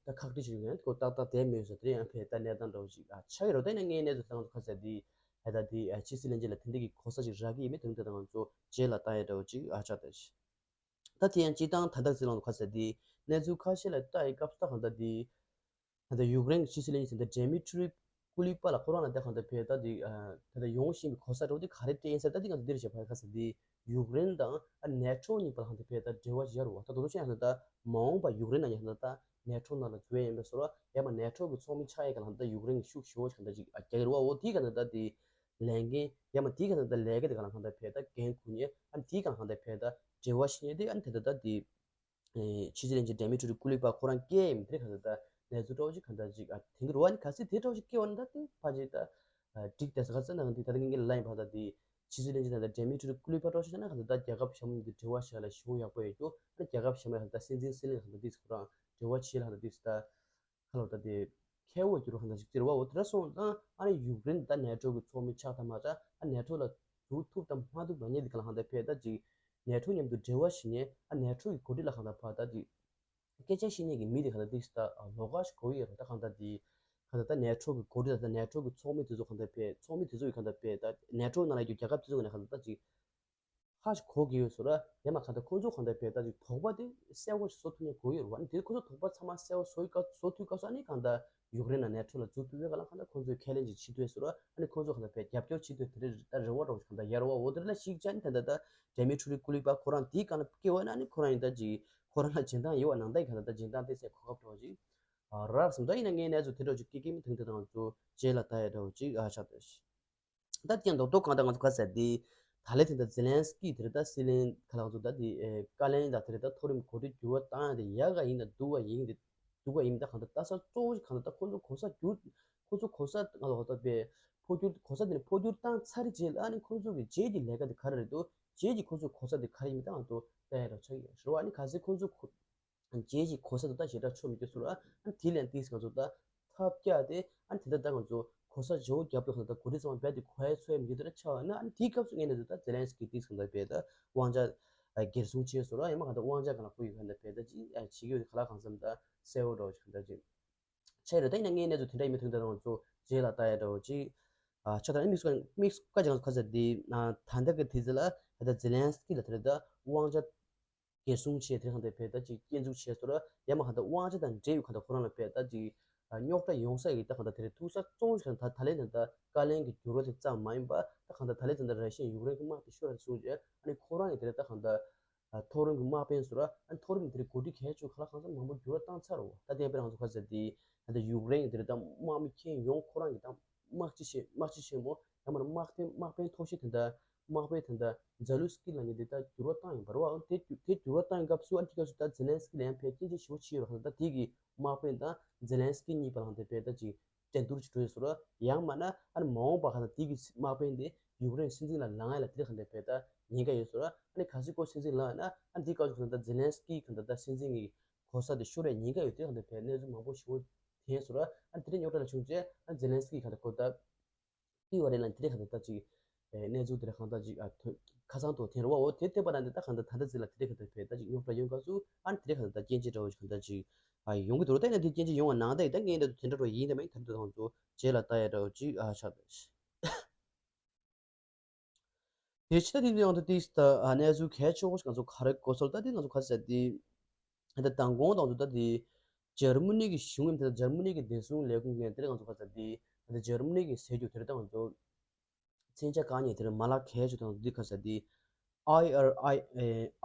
ད་ཁག་དཀྲི་ཞིག་ཡང་ཁོ་ཏག་ཏག་དེ་མེད་སོ་དེ་ཡང་ཕེ་ད་གནས་སྟངས་འདྲ་བོ་ཅིག་ཨ་ཆགས་ཡོད་རོ། ད་ཡིན་ན་ངའི་གནས་ཚུལ་ད་ཁ་ས་དེ་ད་ད་དེ་ཕྱི་སྲིད་བློན་ཆེན་ལ་དེ་འདྲ་གི་གོ་ས་ཅིག་རག་གི་ཡིན་མིན་དེ་འདྲ་ད་ང་ཚོ་རྗེས་ལ་བཏང་ཡ་འདྲ་བོ་ཅིག་ཨ་ཆགས་ད་ཅིག་ད་དེ་ཡང་སྤྱི་བཏང་ད་ལྟ་ཟེར་ལང་དུ་ཁ་ཟེར་དེ་གནས་ཚུལ་ཁ་ཤས་ལ་ལྟ་ཡི་སྐབས་སུ་ད་གང་ལྟར་དེ་ད་ལྟ་ཡུཀ་རེན་གྱི་ཕྱི་སྲིད་བློན་ཆེན་ད་ཌེ་མི་ཊི་རི་ཀུ་ལི་པ་ལ་ཁོ་རང་ལ་ད་གང་ལྟར་ཕེ་ད་དེ་ད་ལྟ་ཡོང་བཞིན་པའི་གོ་ས་འདྲ་བོ་དེ་ག་རེ་སྤྲད་ཡིན་ཟེར་ད་དེ་གང་ལྟར་འདིར་བཤད་པ་ཁ་ཟེར་དེ་ཡུཀ་རེན་དང་ཨ་ནེ་ཊོ་གཉིས་བར་ལ་གང་ལྟར་ཕེ་ད་འབྲེལ་བ་ཞིག་ཡོད་རེད་བ། ད་དོ་དོ་ཤེས་ཡང་ད་མ་འོངས་པ་ཡུཀ་རེན་ནང་ཡང་ད་ནེ་ཊོ་ནང་ལ་འཛུལ་ཡ་ཡིན་པའི་བཟོ་འདྲ་ཡང་མ་ནེ་ཊོ་གི་ཚོགས་མི་ཆགས་ཡ་གང་ལ་ད་ཡུཀ་རེན་གྱི་ཤུགས་ཞེ་པོ་ཞིག་གང་ལྟར་ཅིག་རྒྱག་གི་རེད་བ། འོ་དེ་གང་ལྟར་ད་དེ་ལས་འགན་ཡང་མ་དེའི་གང་ལྟར་ད་ལས་ཀ་དེ་གང་ལ་གང་ལྟར་ཕེ་ད་འགན་འཁུར་ནས་ཨ་ནི་དེའི་གང་ལ་གང་ལྟར་ཕེ་ད་འབྲེལ་བ་ཤེས་ཏེ་ཨ་ནི་དེ་ལྟར་ད་དེ་ཕྱི་སྲིད་བློན་ཆེན་ཌེ་མི་ཊི་རི་ཀུ་ལི་པ་ཁོ་རང་སྐད་ཡིན་དེ་གང་ལྟར་ད་གནས་ཚུལ་འདྲ་བོ་ཅིག་གང་ལྟར་ཅིག་ཨ་དེང་གི་རུ་བ་ནི་ག་ཚོད་དེ་འདྲ་བོ་ཅིག་སྐད་བ་ནི་ད་དེ་ཕ་ཅིག་ད་འགྲིག་དེ་ས་ག་ཚོད་ན་གང་དེ་ད་ད་ངེད་ཀྱི་ལ་ཡིན་ཕ་ད་དེ་ཕྱི་སྲིད་བློན་ཆེན་ད་ད་ཌེ་མི་ཊི་རི་ཀུ་ལི་པ་འདྲ་བོ་ཅིག་ན་གང་ལྟར་ད་རྒྱལ་ཁབ་གཞན་མ་མཉམ་དུ་འབྲེལ་བ་བྱ་ལ་ཞུ་ཡག་པོ་ཡོད་རྒྱུ་ཨ་ནི་རྒྱལ་ཁབ་གཞན་མ་གང་ལྟར་སྲིད་འཛིན་སྲིད་བློན་གང་ལྟར་དེ་ཚོ་ཁོ་རང་འབྲེལ་བ་བྱེད་ལ་གང་ལྟར་དེ་ཚོ་ད། ཁ་ལོ་ད་དེ་ ཁེ་པོ་གྱུར་བ་གང་ལྟར་ཞིག་ཅིག་རེད་བ། འོ་དེ་འདྲ་སོང་ཙང་ཨ་ནི་ཡུཀ་རེན་ད་ནེ་ཊོ་གི་ཚོགས་མི་ཆགས་ཐབས་མ་ཆགས། ཨ་ནེ་ཊོ་ལ་འཛུལ་ཐུབ་དང་མ་ཐུབ་ལབ་མཁན་དེ་ག་ལ་གང་ལྟར་ཕེ་ད་ཅིག་ནེ་ཊོ་མཉམ་དུ་འབྲེལ་བ་བྱེད་མཁན་ཨ་ནེ་ཊོ་གི་འགོ་ཁྲིད་ལ་གང་ལྟར་ཕར་ད་ཅིག་སྐད་ཆ་བཤད་མཁན་གྱི་མི་དེ་གང་ལྟར་ཏིག་ད་ལོགས་ཀ་ཞིག་གོ་ཡི་རེད། ད་གང་ལྟར་དེ་གང་ལྟར་ད་ནེ་ཊོ་གི་འགོ་ཁྲིད་ད་ནེ་ཊོ་གི་ཚོགས་མི་དེ་ཚོ་གང་ལྟར་ཕེ་ཚོགས་མི་དེ་ཚོ་གི་གང་ལྟར་ཕེ་ད་ནེ་ཊོ་ནང་ལ་ཡོད་རྒྱལ་ཁབ་དེ་ཚོ་གི་ནས་གང་ལྟར་ད་ཅིག་ཧ་ཅིག་གོ་གི་ཡོད་ཟེར་ར། ཡང་མ་གང་ལྟར་ཁོང་ཚོ་གང་ལྟར་ཕེ་ད་ཅིག་དོགས་པ་དེ་གསལ་པོ་ཞིག་བཟོ་ཐུབ་མཁན་གོ་ཡོད་རེད་བ། ཨ་ནི་དེ་ཁོང་ཚོ་དོགས་པ་ཚང་མ་གསལ་པོ་བཟོ་ཡི་སྐབས་བཟོ་ཐུབ་སྐབས་སུ་ཨ་ནི་གང་ལྟར་ཡུཀ་རེན་ལ་ནེ་ཊོ་ལ་འཛུལ་ཐུབ་ཡོད་ག་ལ་གང་ལྟར་ཁོང་ཚོས་ཁས་ལེན་ཅིག་བྱེད་འདོད་ཟེར་ར། ཨ་ནི་ཁོང་ཚོ་གང་ལྟར་ཕེ་རྒྱབ་སྐྱོར་བྱེད་འདོད་དེ་འདྲ་ད་རེ་བ་འདྲ་བོ་ཞིག་གང་ལྟར་ཡོད་རེད་བ། འོ་དེ་འདྲ་ལ་གཞིགས་བྱས་ནས་ད་ལྟ་ད་ཌེ་མི་ཊི་རི་ཀུ་ལི་པ་ཁོ་རང་དེའི་སྒང་ལ་སྐྱེ་བ་ན་ཨ་ནི་ཁོ་རང་ཡིན་ད་ཅིག་ཁོ་རང་ལ་སྦྱིན་བདག་ཡོད་བ་ནང་ལྟར་གང་ལྟར་ད་སྦྱིན་བདག་དེ་ཚོའི་གོ་སྐབས་འདྲ་བོ་ཅིག་རག་སོང་། ད་ཡིན་ན་ངས་གནས་ཚུལ་དེ་འདྲ་བོ་ཅིག་སྐད་ཀྱི་མི་ཐུང་དེ་དང་ཚོ་རྗེས་ལ་ལྟ་ཡ་འདྲ་བོ་ཅིག་ཨ་ཆགས་ད། ད་ཀྱང་རྡོག་རྡོག་གང་ལྟར་ང་ཚོ་ག་ཟེར་དེ། ད་ལན་དེ་འདྲ་ཛེ་ལན་སི་ཀི་དེ་རེད་ད། སི་ལན་ག་ལ་ང་ཚོ་ད་དེ་ཨེ་བཀའ་བློན་དང་དེ་རེད་ད། མཐོ་རིམ་འགོ་ཁྲིད་འགྱུར་བ་བཏང་ཡ་དེ་ཡག་ག་ཡིན་ད་སྡུག་ག་ཡིན་དེ། སྡུག་ག་ཡིན་ད་གང་ལྟར་ལྟ་ས་གཙོ་བོ་གང་ལྟར་ད་ཁོང་ཚོ་གོ་ས་བསྒྱུར། ཁོང་ཚོ་གོ་ས་ང་ལ་ཧོ་ད་པའི་འཕོ་འགྱུར་གོ་ས་དེ་ནི་འཕོ་འགྱུར་བཏང་ཚར་རྗེས་ལ་ཨ་ནི་ཁོང་ཚོ་གི་རྗེས་ཀྱི་ལས་ཀ་དེ་ག་རེ་རེད་འདུག་རྗེས་ཀྱི་ཁོང་ཚོའི་གོ་ས་དེ་ག་རེ་ཡིན་མིན་ད་ང་ཚོ་ལྟ་ཡ་འདྲ་ཆགས་ཀྱི་རེད་བ། ཨ་ནི་གལ་སྲིད་ཁོང་ཚོ་གོ་རྗེས་ཀྱི་གོ་ས་དེ་ད་ཞེ་དྲག་ཆོ་མི་སྐྱོ་ཟེར་བ། ཨ་ནི་དེ་ལན་ཏིས་ང་ཚོ་ད་ཐབས་བཀྱག་དེ་ཨ་ནི་དེ་ད་ད་ང་ཚོ་གོ་ས་བརྗེ་བོ་རྒྱབ་ཏུ་ཁ་ད་གོ་སྒྲིག་ཚང་མ་རྦད་དེ་གོ་ཡ་ཚོ་ཡ་མི་འདུག་དེ་འདྲ་ཆགས་བ་ན་ཨ་ནི་དེའི་སྐབས་སུ་ངས་ནས་དུ་ད་ཛེ་ལན་སི་ཀི་ཏིས་གང་ལྟར་རྦད་ད་དབང་ཆ་སྒེར་སྲུང་བྱས་ཟེར་བ། ཡང་མ་གང་ལྟར་དབང་ཆ་གང་ལ་ཁོ་ཡི་གང་ལྟར་རྦད་ད་ཅི་བྱེད་ཀྱི་ཡོད་ག་ལ་གང་འཚམ་ད་གསལ་བོ་འདྲ་བོ་ཞིག་གང་ལྟར་ཅི་བྱས་རེད། ད་ཡིན་ན་ངས་ནས་དུ་དེ་འདྲ་ཡིན་མི་ཐུབ་ད་ང་ཚོ་རྗེས་ལ་ལྟ་ཡ་འདྲ་བོ་ཅི་ཨ་ཆ་ད་ཨ་ནི་དམིགས་སུ་དམིགས་སུ་བཀའ་ཅང་ཁ་ས་དེ་ད་ལྟ་གི་དུས་ཚོད་ལ་ད་ད་ཛེ་ལན་སི་ཀི་ལ་དེ་རེད་ད་དབང་ཆ་སྒེར་སྲུང་བྱས་དེ་གང་ལྟར་རྦད་ད་ཅིག་སྐྱོན་འཛུགས་བྱས་སོང་ར། ཡང་མ་གང་ལྟར་དབང་ཆ་དང་འབྲེལ་ཡོད་གང་ལྟར་ཁོ་རང་ལ་རྦད་ད་ཅིག་རྙོག་དྲ་ཡོང་ས་ཡི་ད་གང་ལྟར་དེ་རེད། ཐུག་ས་གཙོ་བོ་ཞིག་ད་ད་ལན་ད་ད་བཀའ་བློན་གྱི་འགྱུར་བ་དེ་ཙམ་མ་ཡིན་པ་ད་གང་ལྟར་ད་ལན་ད་ད་ར་ཤི་ཡ་ཡུཀ་རེན་གྱི་དམག་དེ་ཤོར་ར་སོང་རྗེས་ཨ་ནི་ཁོ་རང་གི་དེ་རེད་ད་གང་ལྟར་མཐོ་རིམ་གྱི་དམག་དཔོན་ཟེར་ར། ཨ་ནི་མཐོ་རིམ་དེ་རེད་འགོ་ཁྲིད་གལ་ཆེ་ག་ལ་གང་ས་མང་པོ་འགྱུར་བ་བཏང་ཚར་རོ། ད་དེ་ཡང་དཔེར་ན་ང་ཚོ་ག་ཟེར་དེ་ད་ལྟ་ཡུཀ་རེན་གྱི་དེ་རེད་ད་དམག་མི་ཁྱེད་ཡོང་ཁོ་རང་གི་ད་དམག་སྤྱི་ཆེ་དམག་སྤྱི་ཆེན་མོ་ཡང་མ་དམག་དཔོན་དམག་དཔོན་ཐོག་ཤེས་དེ་འདྲ་དམག་དཔོན་དེ་འདྲ་ཛ་ལུ་སི་ཀི་ལ་ནི་དེ་ལྟར་འགྱུར་བ་བཏང་ཡིན་པ་རེད་བ། དེ་དེ་འགྱུར་བ་བཏང་ཡིན་སྐབས་སུ་ཨ་དེ་སྐབས་སུ་ད་ཛེ་ལན་སི་ཀི་ལ་ཡང་ཕན་སྐྱེད་ཅིག་ཞུ་བ་ཕྱིར་རོ། ད་དེ་གི་དམག་དཔོན་དང་ཛེ་ལན་སི་ཀི་གཉིས་བར་ལ་དེ་བས་ད་ཅིག་འགྲན་བསྡུར་ཅིག་འགྲོ་ཡོད་སོ་ར། ཡང་མ་ན་ཨ་ནི་མ་འོངས་པ་ཁ་ད་དེ་གི་དམག་དཔོན་དེ་ཡུཀ་རེན་སྲིད་འཛིན་ལ་ལངས་ཡ་ལ་དེ་ཁ་ད་བས་ད་ཉེན་ཁ་ཡོད་སོ་ར། ཨ་ནི་ག་ཚོད་ཁོ་སྲིད་འཛིན་ལངས་ཡ་ན་ཨ་ནི་དེ་སྐབས་སུ་ཁ་ད་ཛེ་ལན་སི་ཀི་ཁ་ད་ད་སྲིད་འཛིན་གི་གོ་ས་དེ་ཤོར་ཡ་ཉེན་ཁ་ཡོད་དེ་ཁ་ད་བས་གནས་ཚུལ་མང་པོ་ཞིག་འོ་དེ་སོ་ར། ཨ་ནི་དེ་འདྲ་རྙོག་དྲ་ལ་བྱུང་རྗེས་ཨ་ཛེ་ལན་སི་ཀི་ཁ་ད་ཁོ་ད་པི་ཝ་རེ་ལ་དེ་རེད་ཁ་ད་ད་ཅིག་ཨེ་གནས་ཚུལ་དེ་རེད་གང་ད་ཅིག་ཨ་ཐོན་ཁ་སང་དུ་ཐེན་རེད་བ། འོ་དེ་ཐེབས་པ་ན་འདི་ད་གང་ད་ད་ལྟ་ཟིག་ལ་དེ་རེད་ཁ་ད་བས་ད་ཅིག་རྙོག་དྲ་ཡོང་ག་སུ་ཨ་ནི་དེ་རེད་ཁ་ད་ད་སྐྱེན་ཅི་འདྲ་བོ་ཞིག་གང་ད་ཅིག་ཨ་ཡོང་གི་འདུག་ད་ཡིན་ན་དེ་སྐྱེན་ཅི་ཡོང་བ་ནང་ད་ཡི་ད་ངས་འདི་དེ་འདྲ་འགྲོ་ཡིན་ད་མིན་ད་འདི་དང་ཚོ་རྗེས་ལ་ལྟ་ཡ་འདྲ་བོ་ཅིག་ཨ་ཆགས་ད་ཤི། དེ་ཕྱི་ད་དེ་ཡང་ད་དེ་ད་ཨ་གནས་ཚུལ་གལ་ཆེ་བོ་ཞིག་ང་ཚོ་ག་རེ་གོ་སོང་ད་དེ་ང་ཚོ་ག་ཟེར་དེ། ད་མདང་དགོང་དང་དུ་ད་དེ་འཇར་མ་ནི་གི་གཞུང་ངམ་ད་འཇར་མ་ནི་གི་བདེ་སྲུང་ལས་ཁུངས་ངས་དེ་རིང་ང་ཚོ་ག་ཟེར་དེ་ད་འཇར་མ་ནི་གི་ཟེར་རྒྱུ་དེ་རིང་ད་ང་ཚོ་མཚོན་ཆ་གང་ཉིད་དེ་རིང་མ་ལག་གལ་ཆེ་དང་དུ་དེ་ག་ཟེར་དེ་ཨའི་ཨར་ཨའི་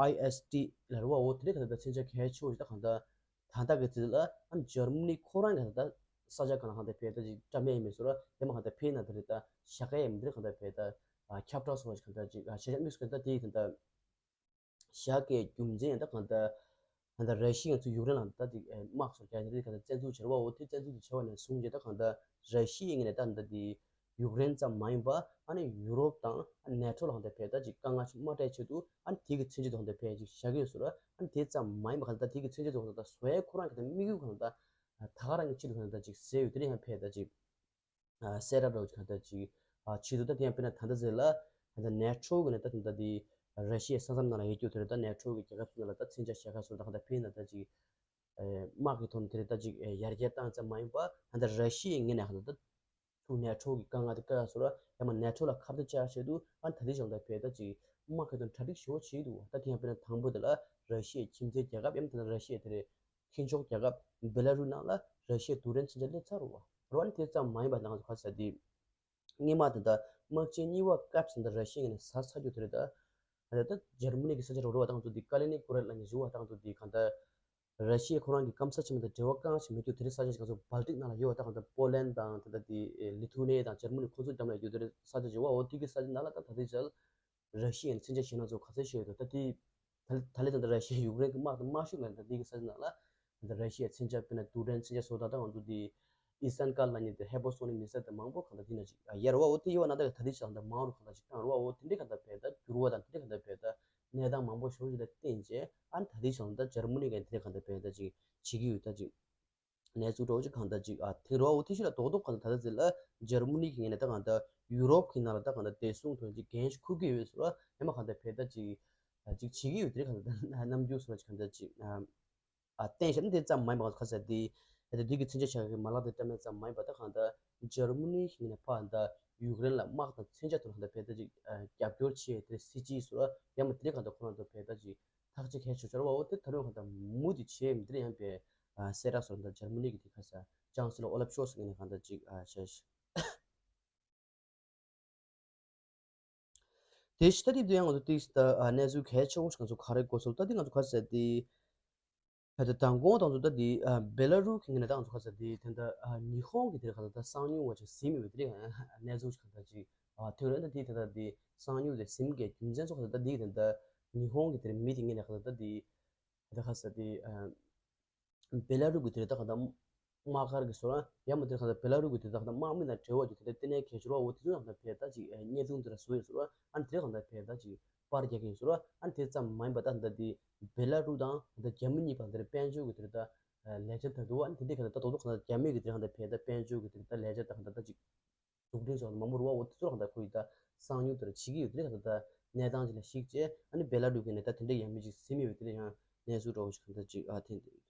ཨའི་ཨེས་ཊི་ལ་རེད་བ། འོ་དེ་རིང་ག་ད་མཚོན་ཆ་གལ་ཆེ་བོ་ཞིག་ད་གང་ད་ད་ལྟ་གི་དུས་ལ་ཨ་འཇར་མ་ནི་ཁོ་རང་གི་ད་ས་ཆ་གང་ལ་གང་ད་བས་ད་ཅིག་བཀྲམ་ཡས་ཡིན་མིན་སོ་ར་ཡ་མ་གང་ད་བས་ན་དེ་རིང་ད་བཞག་ཡས་ཡིན་དེ་རིང་གང་ད་བས་ད་ཁྱབ་བསྒྲགས་སོང་བ་ཞིག་གང་ད་ཅིག་ཤེས་བྱ་དམིགས་སུ་གང་ད་དེ་ཡིན་ད། བཞག་གི་རྒྱུ་མཚན་ཡང་ད་གང་ལྟར་ད་ལྟ་ར་ཤི་ཡ་ཚོས་ཡུཀ་རེན་ལ་ད་དེ་དམག་སོགས་རྒྱག་ཡ་དེ་གང་ལྟར་བཙན་འཛུལ་བྱས་རེད་བ། འོ་དེ་བཙན་འཛུལ་དེ་བྱས་པ་ནས་བཟུང་རྗེས་ད་གང་ལྟར་ར་ཤི་ཡའི་ངོས་ནས་ད་ལྟ་དེ་ཡུཀ་རེན་ཙམ་མ་ཡིན་པ་ཨ་ནི་ཡུ་རོབ་དང་ཨ་ནེ་ཊོ་ལ་གང་ལྟར་བས་ད་ཅིག་དཀའ་ངལ་ཅིག་མ་སྤྲད་ཆེད་དུ་ཨ་ནི་དེ་གི་མཚོན་བྱེད་དུ་གང་ལྟར་བས་ཅིག་བཞག་གི་ཡོད་ཟེར་བ། ཨ་ནི་དེ་ཙམ་མ་ཡིན་པ་གང་ལྟར་དེ་གི་མཚོན་བྱེད་དུ་གང་ལྟར་བཟོ་ཡའི་ཁོ་རང་གི་ད་དམིགས་ཡུལ་གང་ལྟར་ད་ག་རང་གི་ཆེད་དུ་གང་ལྟར་ཅིག་ཟེར་ཡོད། དེ་ནས་ཡང་བས་ད་ཅིག་ཨ་གསལ་བསྒྲགས་འདྲ་བོ་ཅིག་གང་ལྟར་ཅིག་ཨ་བྱས་འདུག་ད་དེ་ཡང་དཔེར་ན་ད་ལྟ་ཟེར་ལ་ད་ལྟ་ནེ་ཊོ་གི་ནས་ད་ད་ལྟ་དེ་ར་ཤི་ཡའི་ས་མཚམས་ནང་ལ་ཡོད་རྒྱུ་དེ་རེད། ད་ནེ་ཊོ་གི་རྒྱལ་ཁབ་ཚོ་ནང་ལ་ད་མཚོན་ཆ་བཞག་ག་སོང་ད་གང་ལྟར་ཕན་ན་ད་ཅིག་ཨེ་དམག་གི་ཐོག་ནས་དེ་རེད། ད་ཅིག་ཨེ་ཡར་རྒྱས་བཏང་ཙམ་མ་ཡིན་པ་ད་ལྟ་ར་ཤི་ཡའི་ངོས་ནས་གང་ལྟར་ད་ཚུར་ནེ་ཊོ་གི་དཀའ་ངལ་དེ་བཀག་སོང་ར་ཡང་མ་ནེ་ཊོ་ལ་ཁ་གཏད་བཅག་ཆེད་དུ་ཨ་ད་ལྟའི་ཞང་ད་བས་ད་ཅིག་དམག་གི་ཐོག་གྲ་སྒྲིག་ཞེ་པོ་བྱས་འདུག་ད་དེ་ཡང་དཔེར་ན་དང་པོ་དེ་ལ་ར་ཤི་ཡའི་ཁྱིམ་མཚེས་རྒྱལ་ཁབ་ཡང་མིན་ད་ལྟ་ར་ཤི་ཡའི་དེ་རེད། མཐུན་ཕྱོགས་རྒྱལ་ཁབ་བེ་ལ་རུ་ནང་ལ་ར་ཤི་ཡའི་རྡུལ་ཕྲན་མཚོན་ཆ་སླེབས་ཚར་རེད་བ། རེད་བ། ཨ་ནི་དེ་ཙམ་མ་ཡིན་པ་ང་ཚོ་ག་རེ་ཟེར་དེ། སྔོན་མ་དེ་འདྲ་དམག་ཆེན་གཉིས་པ་སྐབས་སུ་འདི་ར་ཤི་ཡ་ནས་ཟ་ཚར་རྒྱུ་དེ་རེད་ད། ད་ལྟ་འཇར་མ་ནི་གི་ས་ཆ་རོ་རོ་བ་དང་དུ་དེ་ཀ་ལི་ནིང་གྷ་རད་ལ་ནི་བཞུགས་བ་དང་དུ་དེ་གང་ལྟར་ར་ཤི་ཡ་ཁོ་རང་གི་སྐམ་ས་ཆེན་མོ་དང་འབྲེལ་བ་རྐང་ཞིག་མེད་རྒྱུ་དེ་རིང་ས་ཆ་ཞིག་ང་ཚོ་སྦལ་ཏིག་ནང་ལ་ཡོད་བ། ད་གང་ལྟར་པོ་ལན་དང་ད་ལྟ་དེ་ལི་ཐུ་ནེ་དང་འཇར་མ་ནི་ཁོ་ཚོ་འགྲམ་ལ་ཡོད་རྒྱུ་དེ་རིང་ས་ཆ་ཞིག་བ། འོ་དེ་གི་ས་ཆ་ནང་ལ་ད་ད་ལྟའི་ཆར། ར་ཤི་ཡའི་མཚོན་ཆ་ཞེད་སྣང་ཚོ་ག་ཚོད་ཤོད་ཡོད་དོ། ད་དེ་ད་ད་ལན་ད་ལྟ་ར་ཤི་ཡ་ཡུཀ་རེན་གྱི་དམག་དམག་ཤུགས་ལ་ད་དེ་གི་ས་ཆ་ནང་ལ་ད་ལྟ་ར་ཤི་ཡའི་མཚོན་ཆ་དཔེར་ན་རྡུལ་ཕྲན་མཚོན་ཆ་བཟོ་སྟངས་ད་ང་ཚོ་དེ་ཨི་སན་ཀར་ལ་ཉེ་དེ་ཧེ་པོ་སོ་ནིག་མི་སེལ་དེ་མང་པོ་གང་ལྟར་དེ་ན་ཅིག་ཡར་བ། འོ་དེ་ཡོད་བ་ན་ད་ད་དེ་ཞག་ད་མང་རུ་གང་ལྟར་ཅིག་བཏང་རུ་བ། འོ་དེ་འདྲའི་གང་ལྟར་བས་ད་འགྱུར་བ་དང་དེ་འདྲའི་གང་ལྟར་བས་ད་གནས་སྟངས་མང་པོ་ཞིག་ལ་བརྟེན་བྱས་ཨ་ད་དེ་ཞག་ད་འཇར་མ་ནི་གི་དེ་འདྲའི་གང་ལྟར་བས་ད་ཅིག་བྱེད་ཀྱི་ཡོད་ད་ཅིག་གནས་ཚུལ་འདྲ་བོ་ཅིག་གང་ལྟར་ཅིག་ཨ་ཐེངས་རེ་བ་འོ་དེ་ཤུ་ལ་རྡོག་རྡོག་གང་ལྟར་ད་ལྟ་ཟེར་ལ་འཇར་མ་ནི་གི་ངོས་ནས་ད་གང་ལྟར་ཡུ་རོབ་ཀྱི་ནང་ལ་ད་གང་ལྟར་བདེ་སྲུང་དོན་ཅིག་འགན་ཞིག་འཁུར་གྱི་ཡོད་ཟེར་བ་ཡང་མ་གང་ལྟར་བས་ད་ཅིག་ཨ་ཅིག་བྱེད་ཀྱི་ཡོད་དེ་གང་ལྟར་རྣམ་འགྱུར་སོགས་ཅིག་གང་ལྟར་ཅིག་ཨ་ཨ་བསྟན་ཤག་ནི་དེ་ཙམ་མ་ཡིན་པ་གང་ལྟར་ཁ་ཟེར་དེ་ཨ་དེ་དུས་ཀྱི་མཚོན་ཆ་ཆགས་ཀྱི་མ་ལག་དེ་བཀྲམ་ཡས་ཙམ་མ་ཡིན་པ་ད་གང་ལྟར་འཇར་མ་ནི་ཞིག་ནས་ཕར་ད་ཡུཀ་རེན་ལ་དམག་དང་མཚོན་ཆ་དང་གང་ལྟར་བས་ད་ཅིག་ཨ་རྒྱབ་སྐྱོར་བྱེད་ཡས་དེ་སྲིད་ཇུས་སོགས་ཡང་མ་དེ་གང་ལྟར་ཁོ་རང་ཚོ་བས་ད་ཅིག་ཐག་གཅོད་གལ་ཆེ་ཤོས་བྱ་བ་འོ་དེ་ད་རུང་ཁ་ད་མུ་མཐུད་བྱས་མི་འདིར་ཡང་པའི་གསལ་བསྒྲགས་སོགས་ད་འཇར་མ་ནི་གི་དེ་ཁ་ས་ཅང་སི་ལོ་ཨོ་ལབ་ཤོ་སི་ངོས་ནས་གང་ལྟར་ཅིག་བྱས་ཤིང་། དེ་ཕྱི་ད་དེ་དུས་ཡང་ང་ཚོ་ཏིག་ད་གནས་ཚུལ་གལ་ཆེ་བོ་ཞིག་ང་ཚོ་ག་རེ་གོ་སོང་ད་དེ་ང་ཚོ་ག་ཟེར་དེ། ད་ལྟ་མདང་དགོང་དང་ཚོ་ད་དེ་བེ་ལ་རུ་གི་ངོས་ནས་ད་ང་ཚོ་ག་ཟེར་དེ་དེ་འདྲ་ཉི་ཧོང་གི་དེ་ག་ད་ད་གསང་མྱུལ་བ་ཅིག་ཟིན་མེད་པའི་དེ་གནས་ཚུལ་ཞིག་གང་ལྟར་ཅིག་ཐོན་རེད། ད་དེ་ད་ལྟ་དེ་གསང་མྱུལ་དེ་ཟིན་གྱི་རྒྱུ་མཚན་ཚོ་ག་ད་ད་དེ་དེ་འདྲ་ཉི་ཧོང་གི་དེ་མི་དེ་ངོས་ནས་ག་ད་ད་དེ། ད་ཁ་ས་དེ་བེ་ལ་རུ་གི་དེ་རེད། ད་ག་ད་དམག་སྒར་གི་སོ་ར་ཡང་མ་དེ་རེད། ག་ད་བེ་ལ་རུ་གི་དེ་ད་ག་ད་དམག་མི་དང་འབྲེལ་བ་གི་དེ་འདྲ་ལྟེ་གནས་གལ་ཆེ་བ་འོ་དེ་ཚོ་ཡང་ད་བས་ད་ཅིག་བརྙན་ཐུང་དེ་ར་བཟོ་ཡོད་སོ་ར། ཨ་ནི་དེ་རེད། ག་ད་བས་ད་ཅིག་པར་རྒྱག་གི་ཡོད་སོ་ར། ཨ་ནི་དེ་ཙམ་མ་ཡིན་པ་ད་ད་དེ་བེ་ལ་རུ་དང་ད་རྒྱ་མི་གཉིས་བར་དེ་རེད་དཔལ་འབྱོར་གི་དེ་རེད་ད་ལས་འཆར་ད་དུ་ཨ་ནི་དེ་འདྲའི་ག་ད་ད་དོ་དོ་ག་ད་རྒྱ་མི་གི་དེ་རེད། ག་ད་བས་ད་དཔལ་འབྱོར་གི་དེ་རེད་ད་ལས་འཆར་ད་ག་ད་ད་ཅིག་འཛུགས་སྐྲུན་སོགས་མང་པོ་རུ་བ་འོ་དེ་ཚོར་གང་ལྟར་ཁོ་ཡི་ད་གསང་མྱུལ་དེར་བྱེད་ཀྱི་ཡོད་དེ་གང་ལྟར་ད་གནས་སྟངས་ཅིག་ལ་གཞིགས་བྱས། ཨ་ནི་བེ་ལ་རུ་གི་ནས་ད་དེ་འདྲའི་ཡང་མི་ཅིག་ཟིན་མི་ཡོད་དེ་ཡང་གནས་ཚུལ་འདྲ་བོ་ཞིག་གང་ལྟར་ཅིག་ཨ་འཐེན་དེ་ཡོད།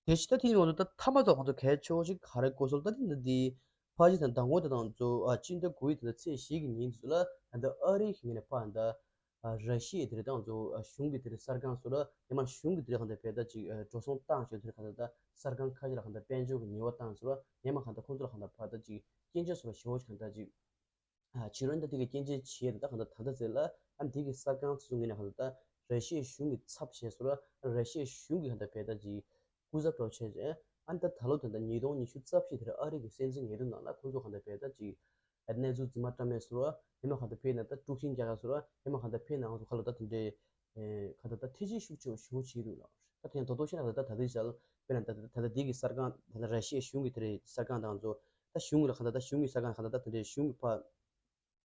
དེ་ཕྱི་ད་དེ་ནི་ང་ཚོ་ད་མཐའ་མ་ཚོ་གང་ཚོ་གལ་ཆེ་བོ་ཞིག་ག་རེ་གོ་སོང་ད་དེ་འདི་འདི་ཕ་ཅི་དང་མདང་དགོང་དེ་དང་ཚོ་ཨ་སྤྱི་ཟླ་དགུ་པའི་དེ་ད་ཚེས་བཞི་གི་ཉིན་ཚོ་ལ་ད་ཨ་རི་གི་ངོས་ནས་ཕ་ད། ཨ་ར་ཤི་ཡའི་དེ་རེད་ད་ང་ཚོ་ཨ་གཞུང་གི་དེ་རེད་གསར་ཁང་ཚོ་ལ་ཡང་མ་གཞུང་གི་དེ་རེད་གང་ལྟར་བས་ད་ཅིག་ཨ་འགྲོ་སོང་བཏང་བྱས་དེ་རེད་གང་ལྟར་ད་གསར་ཁང་ཁ་ཤས་ལ་གང་ལྟར་དཔལ་འབྱོར་གྱི་ཉེས་པ་བཏང་ཚོ་ལ་ཡང་མ་གང་ལྟར་ཁོང་ཚོ་ལ་གང་ལྟར་ཕར་ད་ཅིག་སྐྱོན་བརྗོད་སོགས་ལ་ཞེ་པོ་ཅིག་གང་ལྟར་ཅིག་ཨ་ཕྱི་རོལ་ད་དེ་གི་སྐྱོན་བརྗོད་བྱས་ད་གང་ལྟར་ད་ལྟ་ཚེ་ལ་ཨ་འདི་གི་གསར་ཁང་ཚོ་ངོས་ནས་གང་ལྟར་ད་ར་ཤི་ཡའི་གཞུང་གི་ཚབ་བྱས་སོ་ལ་ར་ཤི་ཡའི་གཞུང་གི་གང་ལྟར་བས་ད་ཅིག་སྐུ་ཚབ་འགྲོ་བྱས་རྗེས་ཨ་ནི་ད་ད་ལོ་ད་ལྟ་ཉིས་སྟོང་ཉི་ཤུ་རྩ་བཞི་དེར་ཨ་རི་གི་སྲིད་འཛིན་འོས་བསྡུ་ནང་ལ་ཁོང་ཚོ་གང་ལྟར་བས་ད་ཅིག་གནས་ཚུལ་རྫུན་མ་བཀྲམ་མེད་སོ་ར་ཡང་མ་གང་ལྟར་བས་ན་ད་དཀྲུག་ཤིང་རྒྱག་ག་སོ་ར་ཡང་མ་གང་ལྟར་བས་ན་ང་ཚོ་ཁ་ལོ་ད་དེ་འདྲའི་གང་ལྟར་ད་ཐེ་ཇི་ཤུགས་ཆེ་བ་ཞུ་བྱེད་འདུག་ལ། ད་དེ་ཡང་དོ་དོ་ཤེས་ན་ད་ད་ད་དེ་ཞལ་དཔེར་ན་ད་ད་ད་དེ་གི་གསར་ཁང་ད་ད་ར་ཤི་ཡའི་གཞུང་གི་དེ་རེད་གསར་ཁང་དང་ཚོ་ད་གཞུང་གི་ལ་གང་ལྟར་ད་གཞུང་གི་གསར་ཁང་གང་ལྟར་ད་དེ་འདྲའི་གཞུང་གི་ཕ།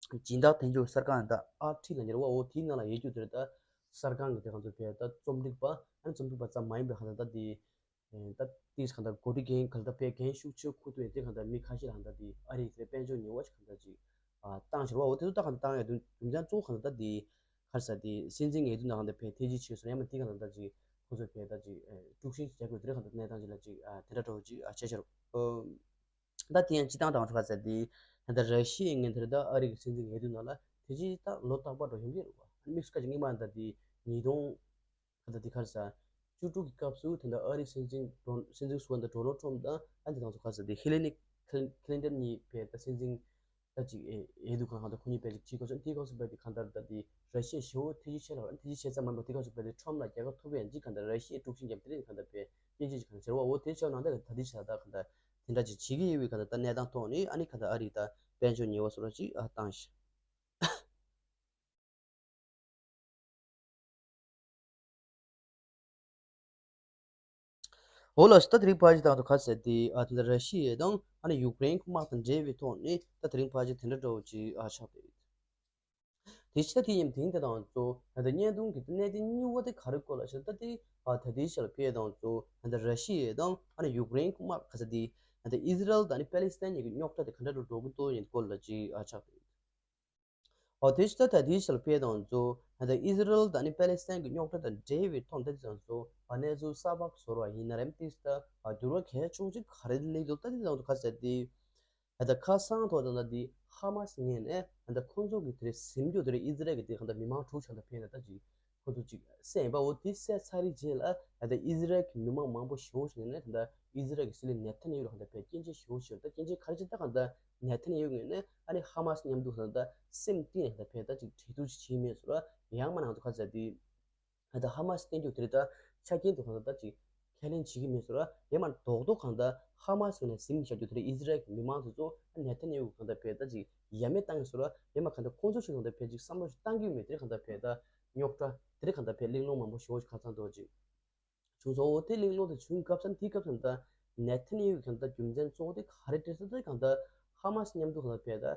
སྦྱིན་བདག་དོན་གཅོད་གསར་ཁང་ད་ཨར་ཊི་ལ་ཉེ་བ་འོ་དེའི་ནང་ལ་ཡོད་རྒྱུ་དེར་ད་གསར་ཁང་གི་དེ་གང་ཚོ་བས་ད་རྩོམ་སྒྲིག་པ་ཨ་ནི་རྩོམ་སྒྲིག་པ་ཙམ་མ་ཡིན་པའི་གང་ལྟར་ད་དེ་ད་ཏིས་གང་ལྟར་འགོ་ཁྲིད་འགན་གང་ལྟར་བས་འགན་ཤུགས་ཆེ་ཁུར་ཐུབ་ཡས་དེ་གང་ལྟར་མི་ཁ་ཤས་ལ་གང་ལྟར་དེ་ཨ་རིའི་དེ་དཔལ་འབྱོར་ཉེ་བ་ཞིག་གང་ལྟར་ཅིག་བཏང་ཤར་བ་འོ་དེ་ཚོ་ད་གང་ལྟར་བཏང་ཡོད་དུས་རྒྱུ་མཚན་གཙོ་བོ་གང་ལྟར་ད་དེ་གར་ས་དེ་སྲིད་འཛིན་འོས་བསྡུ་ནང་གང་ལྟར་བས་ཐེ་ཇི་ཆེ་སོང་ཡང་མ་དེ་གང་ལྟར་ད་ཅིག་ཁོ་ཚོ་བས་ད་ཅིག་དཀྲུག་ཤིང་ཞིག་རྒྱག་དགོས་དེ་གང་ལྟར་གནས་སྟངས་ཅིག་ལ་ཅིག་དེ་འདྲ་འདྲ་བོ་ཅིག་བྱས་ཤར། ད་དེ་ཡང་སྤྱི་བཏང་དང་ཚོ་ག་ཚད་དེ་ད་ལྟ་ར་ཤི་ཡའི་ངན་དེར་ད་ཨ་རི་གི་སྲིད་འཛིན་འོས་བསྡུ་ནང་ལ་དེ་ཅི་ད་ལོ་རྟག་པར་འགྲོ་ཡོང་གི་རེད་བ། དམིགས་སུ་བཀར་ཅིག་སྔོན་མ་ད་དེ་ཉིས་སྟོང་ད་ལྟ་དེ་གར་ས་བཅུ་དྲུག་གི་སྐབས་སུ་དེ་ད་ཨ་རི་སྲིད་འཛིན་ཌོ་སྲིད་འཛིན་སུ་ད་ཌོ་ནལ་ཊམ་དང་ཨ་འདི་དང་ཚོ་ག་ཚད་དེ་ཧི་ལི་ནི་ཁི་ལིན་ཊོན་གཉིས་བས་ད་སྲིད་འཛིན་ད་ཅིག་འོས་བསྡུ་ཁང་ད་ཁོ་གཉིས་བས་ཅིག་ཅིག་གོ་ཆོད་དེ་གོ་སུ་བས་དེ་གང་ལྟར་ད་དེ་ར་ཤི་ཡའི་ཞི་བོ་ཐེ་ཇི་ཆེ་ལ་ཐེ་ཇི་ཆེ་ཙམ་མ་ཡིན་པ་དེ་ག་ཚོད་པ་དེ་ཁྲོམ་ལ་རྒྱལ་ཁ་ཐོབ་ཡང་ཅིག་གང་ལྟར་ར་ཤི་ཡའི་དཀྲུག་ཤིང་རྒྱབ་དེ་རིང་གང་ལྟར་པའི་སྐྱོན་བརྗོད་ཅིག་གང་ལྟར་ཟེར་བ་འོ་དེ་ཆོག་ནང་ད་ད་དེ་ཆ་ད་གང་ལྟར་དེ་འདྲ་ཅིག་བྱེད་ཀྱི་ཡོད་པའི་གང་ལྟར་ད་གནས་སྟངས་ཐོག་ནས་ཨ་ནི་གང་ལྟར་ཨ་རི་ད་དཔལ་འབྱོར་ཉེས་པ་སོགས་ལ་ཅིག་ཨ་བཏང་ཞིང་། འོ་ལགས་སོ། ད་དེ་རིང་ཕལ་ཆེར་དང་དུ་ག་ཟེར་ཏེ་ཨ་དེ་འདྲ་ར་ཤི་ཡ་དང་ཨ་ནི་ཡུཀ་རེན་དམག་དང་འབྲེལ་བའི་ཐོག་ནས་ད་དེ་རིང་ཕལ་ཆེར་དེ་འདྲ་འདྲ་བོ་ཅིག་ཨ་ཆགས་ཏེ། དེ་ཕྱི་ད་དེ་ཡིན་དེང་དེ་དང་གཙོ་ད་ལྟ་བརྙན་ཐུང་གི་གནད་དོན་གཉིས་པ་དེ་ག་རེ་སྐོར་ལ་ཞེ་ན། ད་དེ་ཨ་ད་དེའི་ཞལ་ཕེ་དང་གཙོ་ད་ལྟ་ར་ཤི་ཡ་དང་ཨ་ནི་ཡུཀ་རེན་དམག་ག་ཟེར་དེ་ད་ལྟ་ཨི་ཟི་རལ་དང་ཨ་ནི་པེ་ལི་སི་ཐན་གཉིས་ཀྱི་རྙོག་དྲ་དེ་ག་འདྲ་འདྲ་འགྲོ་གི་འདུག་ཡིན་སྐོར་ལ་ཅིག་ཨ་ཆགས་ཏེ། འོ་དེ་ཕྱི་ད་ད་དེའི་ཞལ་ཕེ་དང་གཙོ་ད་ལྟ་ཨི་ཟི་རལ་དང་ཨ་ནི་པེ་ལི་སི་ཐན་གྱི་རྙོག་དྲ་དང་འབྲེལ་བའི་ཐོག་ད་དེ་དང་གཙོ་ཨ་གནས་ཚུལ་གསར་པ་བཟོ་བ་ཡིན་ན་རེམ་དེ་ཕྱི་ད་ཨ་འགྱུར་བ་གལ་ཆེན་པོ་ཅིག་ག་རེ་སླེབས་འདུག་ད་དེ་དང་གཙོ་ག་ཟེར་དེ། ད་ལྟ་ཁ་སང་ཐོག་ད་ལྟ་འདི་ཧ་མ་སི་ངོས་ནས་ད་ལྟ་ཁོང་ཚོ་གི་དེ་རེད་ཟིན་རྒྱུ་དེ་རེད། ཨི་ཟི་རལ་གི་དེ་གང་ལྟར་མི་མང་དྲུག་ཆ་ད་ཕེབས་ན་ད་ཅིག་ཁོ་ཚོ་ཅིག་བསད་ཡིན་པ་འོ་དེ་བསད་ཚར་རེད་རྗེས་ལ་ད་ལྟ་ཨི་ཟི་རལ་གི་མི་མང་མང་པོ་ཞེ་པོ་ཞིག་ནས་ད་ལྟ་ཨི་ཟི་རལ་གི་སྲིད་བློན་ནེ་ཐན་ཡ་ཧུ་ལ་གང་ལྟར་ཕེབས་སྐྱོན་བརྗོད་ཞེ་པོ་ཞིག་ད་སྐྱོན་བརྗོད་ག་རེ་བྱས་ད་གང་ལྟར་ནེ་ཐན་ཡ་ཧུ་ངོས་ནས་ཨ་ནི་ཧ་མ་སི་མཉམ་དུ་གང་ལྟར་སེམས་གཏིང་ནས་གང་ལྟར་ཕེབས་ད་ཅིག་གྲོས་བསྡུར་ཞིག་བྱས་མེད་ཟེར་བ་ཡང་མ་ནང་དུ་ཁ་ཟེར་དེ། ད་ལྟ་ཧ་མ་སི་བསྟན་རྒྱུ་དེ་རེད་ད་ཆ་རྐྱེན་དུ་གང་ལྟར་ཅིག་ཁས་ལེན་བྱེད་ཀྱི་མེད་ཟེར་བ་ཡང་མ་རྡོག་རྡོག་གང་ལྟར་ཧ་མ་སི་ནས་ཟིན་བཞག་རྒྱུ་དེ་རེད། ཨི་ཟི་རལ་གྱི་མི་མང་དེ་ཚོ་ནེ་ཐན་ཡ་ཧུ་གང་ལྟར་བས་ད་ཅིག་ཡ་མེད་བཏང་གི་ཟེར་བ་ཡང་མ་གང་ལྟར་ཁོང་ཚོ་ཞིག་གང་ལྟར་བས་ཅིག་བསམ་བློ་ཞིག་བཏང་གི་མེད་དེ་རེད་གང་ལྟར་བས་ད་རྙོག་དྲ་དེ་རེད་གང་ལྟར་བས་གླེང་སློང་མང་པོ་ཞེ་པོ་ཞིག་ཁ་ཚང་འདུག་ཅིག་བྱུང་སོང་། འོ་དེ་གླེང་སློང་དེ་བྱུང་སྐབས་སམ་དེའི་སྐབས་སམ་ད་ནེ་ཐན་ཡ་ཧུ་གང་ལྟར་རྒྱུ་མཚན་གཙོ་བོ་དེ་ག་རེ་སྤྲད་ས་དེ་གང་ལྟར་ཧ་མ་སི་མཉམ་དུ་གང་ལྟར་བས་ད་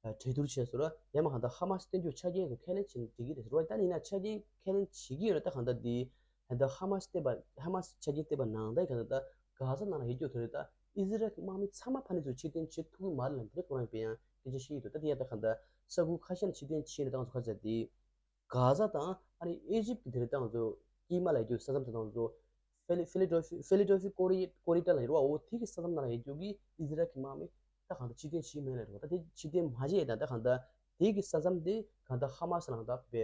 གྲོས་བསྡུར་བྱས་ཟེར་བ་ཡང་མ་གང་ལྟར་ཧ་མ་སི་བསྟན་རྒྱུ་ཆ་རྐྱེན་དུ་ཁས་ལེན་བྱེད་འགྲིག་གི་རེད་ཟེར་བ་ད་ཡིན་ན་ཆ་རྐྱེན་ཁས་ལེན་བྱེད་ཀྱི་ཡོད་ན་ད་གང་ལྟར་དེ་ ད་ཧ་མ་སི་བལྟས་པ་ཧ་མ་སི་ཆ་རྐྱེན་བལྟས་པ་ནང་ལྟར་གང་ལྟར་ད་གྷ་ཟ་ནང་ལ་ཡོད་རྒྱུ་དེ་རེད། ད་ཨི་ཟི་རལ་གྱི་དམག་མི་ཚང་མ་ཕ་ནས་ཚུར་ཕྱིར་འཐེན་བྱེད་ཐུབ་ཀྱི་མ་རེད་ལབ་དེ་རེད། ཁོ་རང་པས་ཡང་སྐད་ཆ་བཤད་ཡོད་འདུག་ད་དེ་ཡང་ད་གང་ལྟར་ས་ཁུལ་ཁ་ཤས་ནས་ཕྱིར་འཐེན་བྱས་ནས་ད་ང་ཚོ་ག་ཟེར་དེ། གྷ་ཟ་དང་ཨ་ནི་ཨི་ཇིབ་ཀྱི་དེ་རིང་ཏང་ཚོ་དཀྱིལ་མ་ལ་ཡོད་རྒྱུ་ས་མཚམས་དེ་དང་ཚོ་ཕི་ལི་ཕི་ལི་ཌེལ་ཕི་ཕི་ལི་ཌེལ་ཕི་ཀོ་རི་ཀོ་རི་ཌོར་ལ་ཡོད་རེད་བ། འོ་དེ་གི་ས་མཚམས་ནང་ལ་ཡོད་རྒྱུ་གི་ཨི་ཟི་རལ་གྱི་དམག་མི་ད་གང་ལྟར་ཕྱིར་འཐེན་བྱེད་མེད་ལ་རེད་བ། ད་དེ་ཕྱིར་འཐེན་མ་བྱས་ཡོད་ད་ད་གང་ལྟར་དེ་གི་ས་མཚམས་དེ་གང་ལྟར་ཧ་མ་སི་ལ་ད་པའི་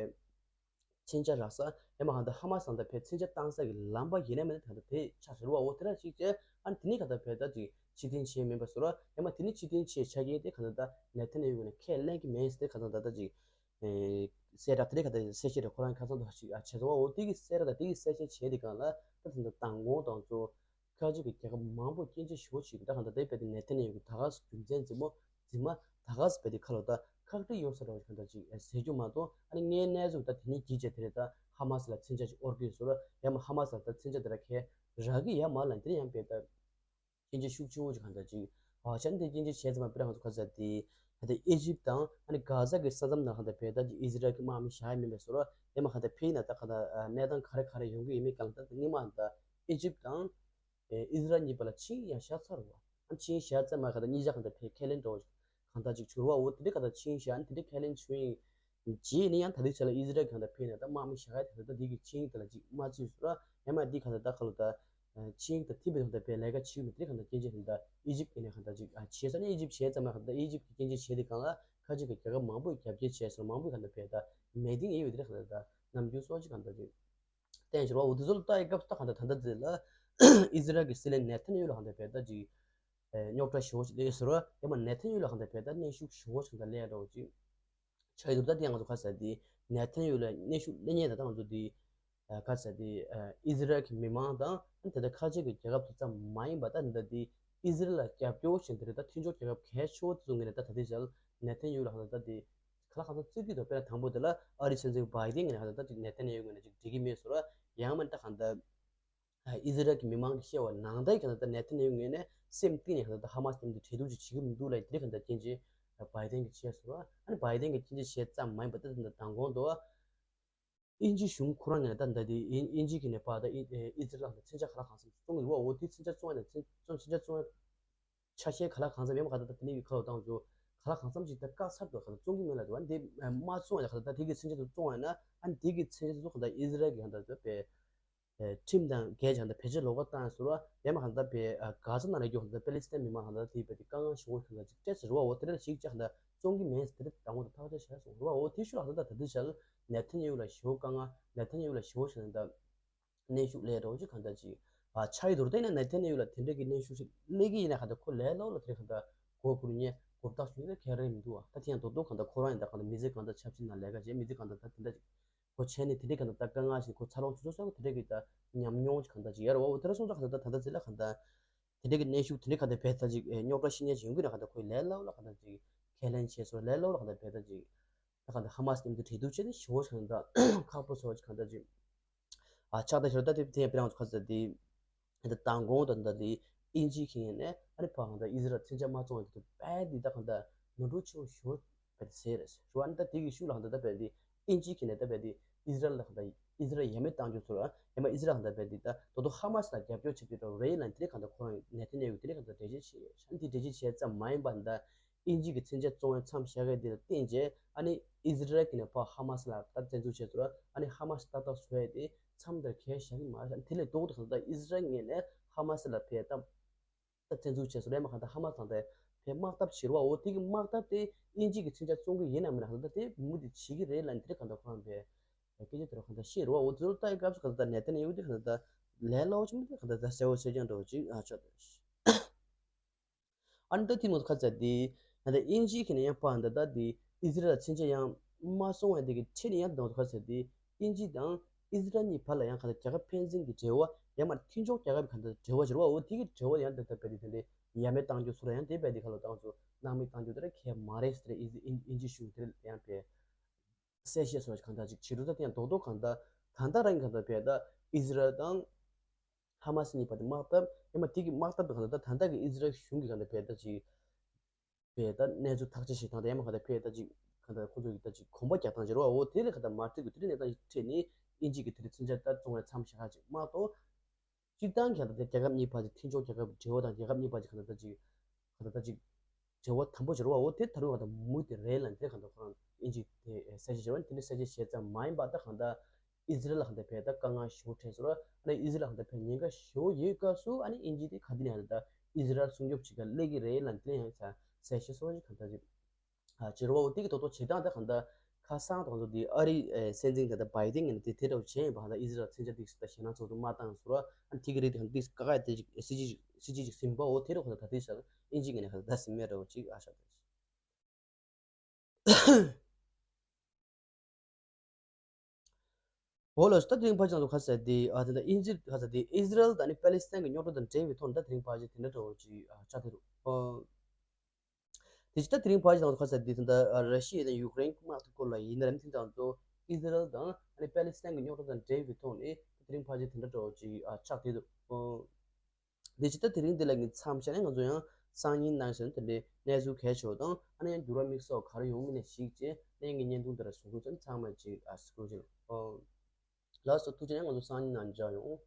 མཚོན་ཆ་རག་ས་ཡང་མ་གང་ལྟར་ཧ་མ་སི་ལ་ད་པའི་མཚོན་ཆ་བཏང་ས་གི་ལམ་པ་ཡིན་ན་མིན་ན་གང་ལྟར་དེ་ཆགས་རེད་བ། འོ་དེ་འདྲ་ཞིག་བྱས་ཨ་ནི་དེ་ནས་གང་ལྟར་པའི་ད་ཅིག་ཕྱིར་འཐེན་བྱས་མེད་པ་བཟོ་ར་ཡང་མ་དེ་ནས་ཕྱིར་འཐེན་བྱས་ཆ་རྐྱེན་དེ་གང་ལྟར་ད་ནེ་ཐན་ཡ་ཧུ་ནས་ཁས་ལེན་གི་མེད་ཟེར་གང་ལྟར་ད་ད་ཅིག་གསལ་བསྒྲགས་དེ་རིང་ག་དེ་གསལ་བཤད་རེད། ཁོ་རང་ཁ་སང་དུ་ཞིག་བྱས་སོང་བ། འོ་དེ་གི་གསལ་བསྒྲགས་དང་དེ་གི་གསལ་བཤད་བྱས་དེ་གང་ལ་ད་དེ་འདྲ་མདང་དགོང་དང་ཚོ་ཁ་ཅིག་གི་རྒྱལ་ཁབ་མང་པོ་སྐྱོན་བརྗོད་ཞུ་བ་ཞིག་ད་གང་ལྟར་དེ་ག་དེ་ནེ་ཐན་ཡ་ཧུ་གི་ད་ག་རྒྱུ་མཚན་རྫུན་མ་རྫུན་མ་ད་ག་བས་དེ་ཁ་ལོ་ད་ཁག་དཀྲི་ཡོད་ས་རེད་གང་ལྟར་ཅིག་ཟེར་རྒྱུ་མ་གཏོགས་ཨ་ནི་ངའི་གནས་ཚུལ་ད་དེ་ནས་གྱིས་བྱས་དེ་རེད། ད་ཧ་མ་སི་ལ་མཚོན་ཆ་ཞིག་དབོར་གྱི་ཟེར་ར་ཡང་མ་ཧ་མ་སི་ལ་ད་མཚོན་ཆ་དེ་ར་ཁས་རག་གི་ཡ་མ་ལ་དེ་ཡང་པས་ད། སྐྱོན་བརྗོད་ཤུགས་ཆེ་བོ་ཅིག་གང་ལྟར་ཅིག་ཨ་ཆ་འདི་སྐྱོན་བརྗོད་བྱས་ཙང་མ་དཔེར་ན་ང་ཚོ་ག་ཟེར་དེ་ད་ལྟ་ཨི་ཇིབ་དང་ཨ་ནི་གྷ་ཟ་གི་ས་མཚམས་ནང་གང་ལྟར་བས་ད་ཅིག་ཨི་ཟི་རལ་གྱི་དམག་མི་བཞག་ཡ་མིན་པས་བཟོ་ར་ཡང་མ་གང་ལྟར་ཕེ་ཡིན་ན་ད་གང་ལྟར་གནས་སྟངས་ག་རེ་ག་རེ་ཡོང་གི་ཡོད་མེད་གང་ལྟར་སྔོན་མ་ད་ཨི་ཇིབ་དང་ཨི་ཟི་རལ་གཉིས་བར་ལ་ཆིངས་ཡང་བཞག་ཚར་བ། ཨ་ཆིངས་བཞག་ཙང་མ་གང་ལྟར་གཉིས་ཆ་གང་ལྟར་ཕེ་ཁས་ལེན་འགྲོ་གང་ལྟར་ཅིག་བྱུང་བ། འོ་དེ་འདྲ་གང་ལྟར་ཆིངས་བཞག་ཨ་ནི་དེ་འདྲ་ཁས་ལེན་བྱུང་ཡིན། རྗེས་ནས་ཡང་ད་ལྟའི་ཆ་ལ་ཨི་ཟི་རལ་གྱི་ཧང་ད་ཕེ་ནས་ད་དམག་མི་བཞག་ཡ་དེ་ད་ལྟ་འདི་གི་ཆིངས་ཡིག་དེ་ལ་ཅིག་མ་བརྩིས་སོ་ར་ཡང་མ་འདི་ག་ད་ད་ག་ལོ་ད་ཆིངས་ཡིག་དང་མཐུན་པའི་ཧང་ད་ཕེ་ལས་ཀ་བྱེད་མི་དེ་ག་ད་སྐྱོན་བརྗོད་ཧང་ད་ཨི་ཇིབ་ཀྱི་ནས་ག་ད་ཅིག་བྱས་ས་ནས་ཨི་ཇིབ་བྱས་ཙམ་ལ་ག་ད་ཨི་ཇིབ་ཀྱི་སྐྱོན་བརྗོད་བྱས་དེ་གང་ལ་ཁ་ཅིག་གི་རྒྱལ་ཁབ་མང་པོས་རྒྱབ་སྐྱོར་བྱས་སོ་མང་པོས་ག་ད་ཕེ་ད་མེད་དིང་ཡིན་ཡོད་དེ་ག་ད་ནམ་རྒྱུན་སོགས་ཅིག་ག་ད་ཅིག་བསྟན་ཞོར་བ། འོ་དེ་ཚོ་ལ་ལྟ་ཡི་སྐབས་སུ་ད་ག་ད་ད་ད་དེ་ལ་ཨི་ཟི་རལ་གྱི་སྲིད་བློན་ནེ་ཐན་ཡ་ཧུ་ལ་ག་ད་ཕེ་ད་ཅིག་རྙོག་དྲ་ཞེ་བོ་ཞིག་སླེབས་ཟེར་བ་ཡང་མ་ནེ་ཐན་ཡ་ཧུ་ལ་ག་ད་ཕེ་ད་གནོན་ཤུགས་ཞེ་བོ་ཞིག་ག་ད་སླེབས་འགྲོ་ཅིག་ཆ་ཡི་འདུག་ད་དེ་ཡང་ང་ཚོ་ག་ཟེར་དེ་ནེ་ཐན་ཡ་ཧུ་ལ་གནོན་ཤུགས་སླེབས་ཉེན་ད་ད་ང་ཚོ་དེ་ག་ཟེར་དེ་ཨི་ཟི་རལ་གྱི་མི་མང་དང་དེ་ལྟར་ཁ་ཆེ་གི་རྒྱལ་ཁབ་དེ་ཙམ་མ་ཡིན་པ་ད་འདི་ལྟ་དེ་ཨི་ཟི་རལ་ལ་རྒྱབ་སྐྱོར་བྱེད་འདི་རེད། ད་མཐུན་ཕྱོགས་རྒྱལ་ཁབ་གལ་ཆེ་བོ་དེ་ཚོ་ངོས་ནས་ད་ད་ལྟའི་ཆར་ནེ་ཐན་ཡ་ཧུ་ལ་ག་ད་ད་དེ་ག་ལ་གང་འཚམ་བརྩི་གི་འདུག་དཔེར་ན་དང་པོ་དེ་ལ་ཨ་རིའི་སྲིད་འཛིན་བྷའི་ཏིན་ངོས་ནས་ག་ད་ད་ཅིག་ནེ་ཐན་ཡ་ཧུ་ངོས་ནས་ཅིག་འགྲིག་གི་མེད་ཟེར་བ་ཡང་མིན་ད་ག་ད། ཨི་ཟི་རལ་གྱི་མི་མང་གིས་བཤད་པ་ནང་ལྟར་གྱི་ད་ལྟ་ནེ་ཐན་ཡ་ཧུ་ངོས་ནས་སེམས་གཏིང་ནས་ད་ལྟ་ཧ་མ་སི་མཉམ་དུ་འབྲེལ་གཏུག་ཅིག་བྱེད་ཀྱི་མི་འདུག་ལབ་དེ་ག་ད་སྐྱོན་བརྗོད་བྷའི་ཏན་གྱིས་བྱས་སོང་། ཨ་ནི་བྷའི་ཏན་གྱིས་སྐྱོན་བརྗོད་བྱས་ཙམ་མ་ཡིན་པར་ད་ད་ལྟ་མདང་དགོང་དུ་དབྱིན་ཇིའི་གཞུང་ཁོ་རང་ངོས་ནས་ད་ད་དེ་དབྱིན་དབྱིན་ཇི་གི་ནས་ཕར་ད་ཨི་ཨི་ཟི་རལ་ལ་མཚོན་ཆ་ག་ལ་གང་འཚམ་བཙོང་གི་འདུག་འོ་དེ་མཚོན་ཆ་བཙོང་ཡ་ད་མཚོན་མཚོན་ཆ་བཙོང་ཡ་ཆ་ཤས་ག་ལ་གང་འཚམ་ཡང་མ་ག་ད་ད་དེ་ནས་ཡོད་ཁ་ལོ་བཏང་ཚོ་ག་ལ་གང་འཚམ་ཅིག་ད་བཀག་ཚར་འདུག་ག་ད་བཙོང་གི་མེད་ལབ་འདུག་ཨ་འདི་མ་བཙོང་ཡ་ག་ད་ད་དེ་གི་མཚོན་ཆ་དེ་བཙོང་ཡ་ན་ཨ་ནི་དེ་གི་མཚོན་ཆ་དེ་ཚོ་ག་ད་ཨི་ཟི་རལ་གི་ག་ད་ད་པའི། ཁྲིམས་དང་འགལ་ཀྱང་ད་ཕལ་ཆེར་ལོགས་ཀ་བཏང་ཟེར་བ་ཡང་མ་གང་ལྟར་པའི་གྷ་ཟ་ནང་ལ་ཡོད་ད་པེ་ལི་སི་ཐན་མི་མང་གང་ལྟར་དེའི་པའི་དཀའ་ངལ་ཞེ་བོ་གང་ལྟར་ཅིག་སྤྲད་ཟེར་བ། འོ་དེ་འདྲ་ཞིག་ཅག་ད་བཙོང་གི་མེད་ཟེར་དེ་འདྲ་དང་པོ་ད་ཐག་གཅོད་བྱས་སོང་རེད་བ། འོ་དེ་ཤུ་ལ་ད་ད་ད་དེ་ཆ་ལ་ནེ་ཐན་ཡ་ཧུ་ལ་ཞེ་བོ་དཀའ་ངལ་ནེ་ཐན་ཡ་ཧུ་ལ་ཞེ་བོ་ཞིག་ད་གནོན་ཤུགས་སླེབས་འགྲོ་ཅིག་གང་ལྟར་ཅིག་ཆ་ཡི་དོར་ད་ཡིན་ན་ནེ་ཐན་ཡ་ཧུ་ལ་དེ་འདྲ་གི་གནོན་ཤུགས་ཤིག་སླེབས་ཀྱི་ཡིན་ན་གང་ལྟར་ཁོ་ལས་སླ་བོ་ལ་དེ་གང་ལྟར་མགོ་སྒུར་ཉེན་མགོ་བཏགས་ཞུ་ཡ་ག་རེ་མི་འདུག་བ། ད་དེ་ཡང་རྡོག་རྡོག་གང་ལྟར་ཁོ་རང་ཡིན་ད་གང་ལྟར་མི་ཚེ་གང་ལྟར་ཆབ་སྲིད་ནང་ལས་ཀ་བྱས་མི་ཚེ་གང་ལྟར་ད་དེ་འདྲ་ཅིག་ཁོ་བྱས་ནས་དེ་འདྲའི་གང་ལྟར་ད་དཀའ་ངལ་ཞིག་ཁོ་འཚར་ལོངས་བྱུང་ཆོག་ས་དེ་འདྲའི་གི་ད་ཉམས་མྱོང་གང་ལྟར་ཅིག་ཡོད་རེད་བ། འོ་དེ་འདྲ་སོང་ཙང་གང་ལྟར་ད་ད་ལྟ་ཟེར་ལ་གང་ལྟར་དེ་འདྲའི་གི་གནོན་ཤུགས་དེ་འདྲའི་གང་ལྟར་བས་ད་ཅིག་རྙོག་དྲ་ཤི་ཉེན་ཅིག་ཡོང་གི་ན་གང་ལྟར་ཁོས་ལས་སླ་བོ་ལ་གང་ལྟར་ཅིག་ཁས་ལེན་བྱས་སོང་། ལས་སླ་བོ་ལ་གང་ལྟར་བས་ད་ཅིག་ད་གང་ལྟར་ཧ་མ་སི་མཉམ་དུ་འབྲེལ་གཏུག་བྱས་ཏེ་ཞེ་བོ་ཞིག་གང་ལྟར་ཁག་པོ་བཟོ་བ་ཅིག་གང་ལྟར་ཅིག་ཨ་ཆགས་ད་ཞོར་ད་དེ་དེ་ཡང་པི་རང་ཚོ་ག་ཚོད་དེ། ད་མདང་དགོང་དང་ད་དེ་དབྱིན་ཇིའི་ཁེ་ངན་ནས་ཨ་ནི་ཕར་ད་ཨི་ཟི་རལ་མཚོན་ཆ་མ་བཙོང་བའི་དུས་དཔལ་འདི་ད་གང་ལྟར་ནོར་འཁྲུལ་ཆེ་བོ་ཞེ་པོ་བས་ཟེར་རེད་ཟེར་བ། ཨ་ནི་ད་དེ་གི་ཤུགས་ལ་གང་ལྟར་ད་དཔལ་འདི་དབྱིན་ཇིའི་ཁེ་ངན་ད་དཔལ་འདི་ཨི་ཟི་རལ་ལ་གང་ལྟར་ཨི་ཟི་རལ་ཡ་མེད་བཏང་རྒྱུ་ཚོར་བ་ཡང་མ་ཨི་ཟི་རལ་གང་ལྟར་དཔལ་འདི་ད་དོ་དོ་ཧ་མ་སི་ལ་རྒྱབ་སྐྱོར་བྱེད་ཀྱི་འགྲོ་རེད་ལ་དེ་རིང་གང་ལྟར་ཁོ་རང་ནེ་ཐན་ཡ་ཧུ་དེ་རིང་གང་ལྟར་འགྲེལ་བརྗོད་བྱས་ཡོད། ཨ་ནི་དེ་འགྲེལ་བརྗོད་བྱས་ཙམ་མ་ཡིན་པ་ད། དབྱིན་ཇི་གི་མཚོན་ཆ་བཙོང་བའི་མཚམས་བཞག་མཁན་དེ་ལ་བརྟེན་བྱས་ཨ་ནི་ཨི་ཟི་རལ་གྱི་ནས་ཕར་ཧ་མ་སི་ལ་ད་བཙན་འཛུལ་བྱས་ཚུལ་ཨ་ནི་ཧ་མ་སི་ཏག་ཏག་བཟོ་ཡས་དེ་མཚམས་དེར་གས་བཞག་གི་མ་རེད། དེ་ལས་ལྡོག་ཏུ་གང་ལྟར་ཨི་ཟི་རལ་ངོས་ནས་ཧ་མ་སི་ལ་ཕར་ད་ད་བཙན་འཛུལ་བྱས་ཚུལ་ཨ་མ་གང་ལྟར་ཧ་མ་སི་ལ་ད་ཕར་དམག་འཐབ་བྱེད་རོགས་འོ་དེ་གི་དམག་འཐབ་དེ་དབྱིན་ཇི་གི་མཚོན་ཆ་བཙོང་གི་ཡིན་ནམ་མིན་ན་གང་ལྟར་དེ་མུ་མཐུད་བྱེད་ཀྱི་རེད་ལབ་ནས་དེ་གང་ལྟར་ཁོ་རང་ཕར་སྐད་ཆ་དེ་རོགས་གང་ལྟར་བཤད་རོགས་འོ་དེ་ཚོ་ལྟ་ཡི་སྐབས་སུ་གང་ལྟར་ནེ་ཐན་ཡ་ཧུ་དེ་གང་ལྟར་ལས་སླ་བོ་ཆེན་པོ་དེ་གང་ལྟར་གསལ་བོ་གསལ་རྐྱང་འདྲ་བོ་ཅིག་ཨ་ཆགས་འདུག་ཨ་ནི་ད་དེ་ང་ཚོ་ག་ཚོད་དེ། ད་ལྟ་དབྱིན་ཇིའི་ཁེ་ནས་ཡང་ཕར་ད་ལྟ་དེ་ཨི་ཟི་རལ་ལ་མཚོན་ཆ་ཡང་མ་སོང་བ་དེ་གི་ཁྲིད་ནས་ཡང་ད་ང་ཚོ་ག་ཚོད་དེ་དབྱིན་ཇི་དང་ཨི་ཟི་རལ་གཉིས་བར་ལ་ཡང་ག་ཚོད་རྒྱལ་ཁབ་ཕན་ཚུན་གྱི་འབྲེལ་བ་ཡང་མ་མཐུན་ཕྱོགས་རྒྱལ་ཁབ་ག་ཚོད་འབྲེལ་བ་ཟེར་བ་འོ་དེ་གི་འབྲེལ་བ་ཡང་ད་ལྟ་བས་དེ་དེ་འདྲའི་ཡ་མེད་བཏང་རྒྱུ་ཚོ་ལ་ཡང་དེ་བས་དེ་ག་ལོ་ད་ང་ཚོ་སྣང་མེད་བཏང་རྒྱུ་དེ་ར་གལ་མ་རེད་ཟེར་ཨི་ཟི་ཨིན་ཨིན་ཇི་གཞུང་དེ་ལ་ཡང་བས། གསལ་བཤད་སོགས་གང་ལྟར་ཅིག་བྱེད་རུ་ད་དེ་ཡང་རྡོག་རྡོག་གང་ལྟར་ད་ལྟ་རང་གི་གང་ལྟར་བས་ད་ཨི་ཟི་རལ་དང་ཧ་མ་སི་གཉིས་བར་དུ་དམག་འཐབ་ཡང་མ་དེ་གི་དམག་འཐབ་དང་གང་ལྟར་ད་ད་ལྟ་གི་ཨི་ཟི་རལ་གཞུང་གི་གང་ལྟར་བས་ད་ཅིག་བས་ད་གནས་ཚུལ་ཐག་གཅོད་བྱེད་སྟངས་དང་ཡང་མ་གང་ལྟར་བས་ད་ཅིག་གང་ལྟར་ཁོ་ཚོ་གི་ད་ཅིག་གོམ་པ་རྒྱག་སྟངས་བྱེད་རོགས་འོ་དེ་ལས་གང་ལྟར་མ་བརྩི་དགོས་དེ་ལས་གནས་སྟངས་ཤིག་འཕྲད་ནས་ དབྱིན་ཇི་གི་དེ་འདྲའི་མཚོན་ཆ་ད་བཙོང་བའི་མཚམས་བཞག་ཅིག་མ་གཏོགས། སྤྱིར་བཏང་གི་ད་ལྟ་རྒྱལ་ཁབ་གཉིས་བར་གྱི་མཐུན་ཕྱོགས་རྒྱལ་ཁབ་འབྲེལ་བ་དང་རྒྱལ་ཁབ་གཉིས་བར་གྱི་ག་ད་ལྟ་ཅིག་ག་ད་ལྟ་ཅིག་འབྲེལ་བ་དམ་པོ་བྱེད་རོགས་འོ་དེ་ད་རུང་ག་ད་མུ་མཐུད་རེད་ལབ་དེ་ག་ད་ཁོ་རང་དབྱིན་ཇི་དེ་གསལ་བཤད་བྱས་པ་དེ་འདྲ་གསལ་བཤད་བྱས་ཙམ་མ་ཡིན་པ་ད་ག་ད་ཨི་ཟི་རལ་ལ་ག་ད་བས་ད་དཀའ་ངལ་ཞེ་པོ་འཕྲད་སོང་ར། ཨ་ནི་ཨི་ཟི་རལ་ལ་ག་ད་བས་ཉེན་ཁ་ཞེ་པོ་ཡོད་སྐབས་སུ་ཨ་ནི་དབྱིན་ཇི་དེ་ག་དེ་ནས་ག་ད་ཨི་ཟི་རལ་སྲུང་སྐྱོབ་བྱེད་ག་སླེབས་ཀྱི་རེད་ལབ་དེ་ཡང་ས་གསལ་བཤད་སོགས་ཀྱི་ག་ད་ཅིག་ཨ་བྱེད་རོགས་འོ་དེ་གི་ཐོག་ཐོག་བྱེད་སྟངས་དེ་ག་ད་ཁ་སང་དང་ཚོ་དེ་ཨ་རི་ཨེ་སྲིད་འཛིན་དེ་ད་བྷའི་ཌེན་ངོས་ནས་དེ་དེ་འདྲ་བྱས་ཡིན་པ་ག་ད་ཨི་ཟི་རལ་མཚོན་ཆ་དེ་ད་ཞེད་སྣང་ཚོགས་འདུ་མ་བཏང་ཟེར་བ་ཨ་ནི་དེ་གི་རིགས་དེ་ག་ད་དེ་ཀ་ཀ་དེ་ཅིག་སྲིད་ཇུས་ཅིག་སྲིད་ཇུས་ཅིག་ཟིན་པ་འོ་དེ་རུ་ག་ད་ད་དེ་ས་དབྱིན་ཇི་ངོས་ནས་ག་ད་ད་ཟིན་མེད་འདྲ་བོ་ཅིག་ཨ་ཤ་ད་ཅིག་འོ་ལགས་སོ། ད་དེ་རིང་ཕལ་ཆེར་ང་ཚོ་ཁ་ཟེར་དེ་ཨ་དེ་ད་ཨི་ཟི་ཁ་ཟེར་དེ་ཨི་ཟི་རལ་དང་ནི་པེ་ལི་སི་ཐན་གྱི་རྙོག་དྲ་དང་འབྲེལ་བའི་ཐོག་ནས་ད་དེ་རིང་ཕལ་ཆེར་དེ་འདྲ་འདྲ་བོ་ཅིག་ཨ་ཆགས་བསྡད་འདུག་ཨོ། དེ་བཞིན་ད་དེ་རིང་ཕལ་ཆེར་ང་ཚོ་ཁ་ཟེར་དེ་ད་ཨ་ར་ཤི་ཡ་དང་ཡུཀ་རེན་དམག་དེ་སྐོར་ལ་ཡིན་ན་རེད། དེ་ད་ང་ཚོ་ཨི་ཟི་རལ་དང་ཨ་ནི་པེ་ལི་སི་ཐན་གྱི་རྙོག་དྲ་དང་འབྲེལ་བའི་ཐོག་ནས་ད་དེ་རིང་ཕལ་ཆེར་དེ་འདྲ་འདྲ་བོ་ཅིག་ཨ་ཆགས་བསྡད་འདུག་ཨོ། དེ་ཕྱི་ད་དེ་རིང་འདི་ལ་ངས་མཚམས་བཞག་ནས་ང་ཚོ་ཡང་སང་ཉིན་གནང་བཞིན་དེ་འདྲའི་གནས་ཚུལ་གལ་ཆེ་བ་དང་ཨ་ནི་ཡང་འགྱུར་བ་དམིགས་བསལ་ག་རེ་ཡོང་མིན་ནས་གཞིགས་བྱས་ཨ་ནི་ངའི་བརྙན་ཐུང་འདི་ལ་གཟིགས་རོགས་བྱས་ཚང་མ་ཅིག་ཨ་གཟིགས་རོགས་བྱས། ལགས་སོ། ཐུགས་རྗེ་ཆེ། ང་ཚོ་སང་ཉིན་ནང་མཇལ་ཡོང་།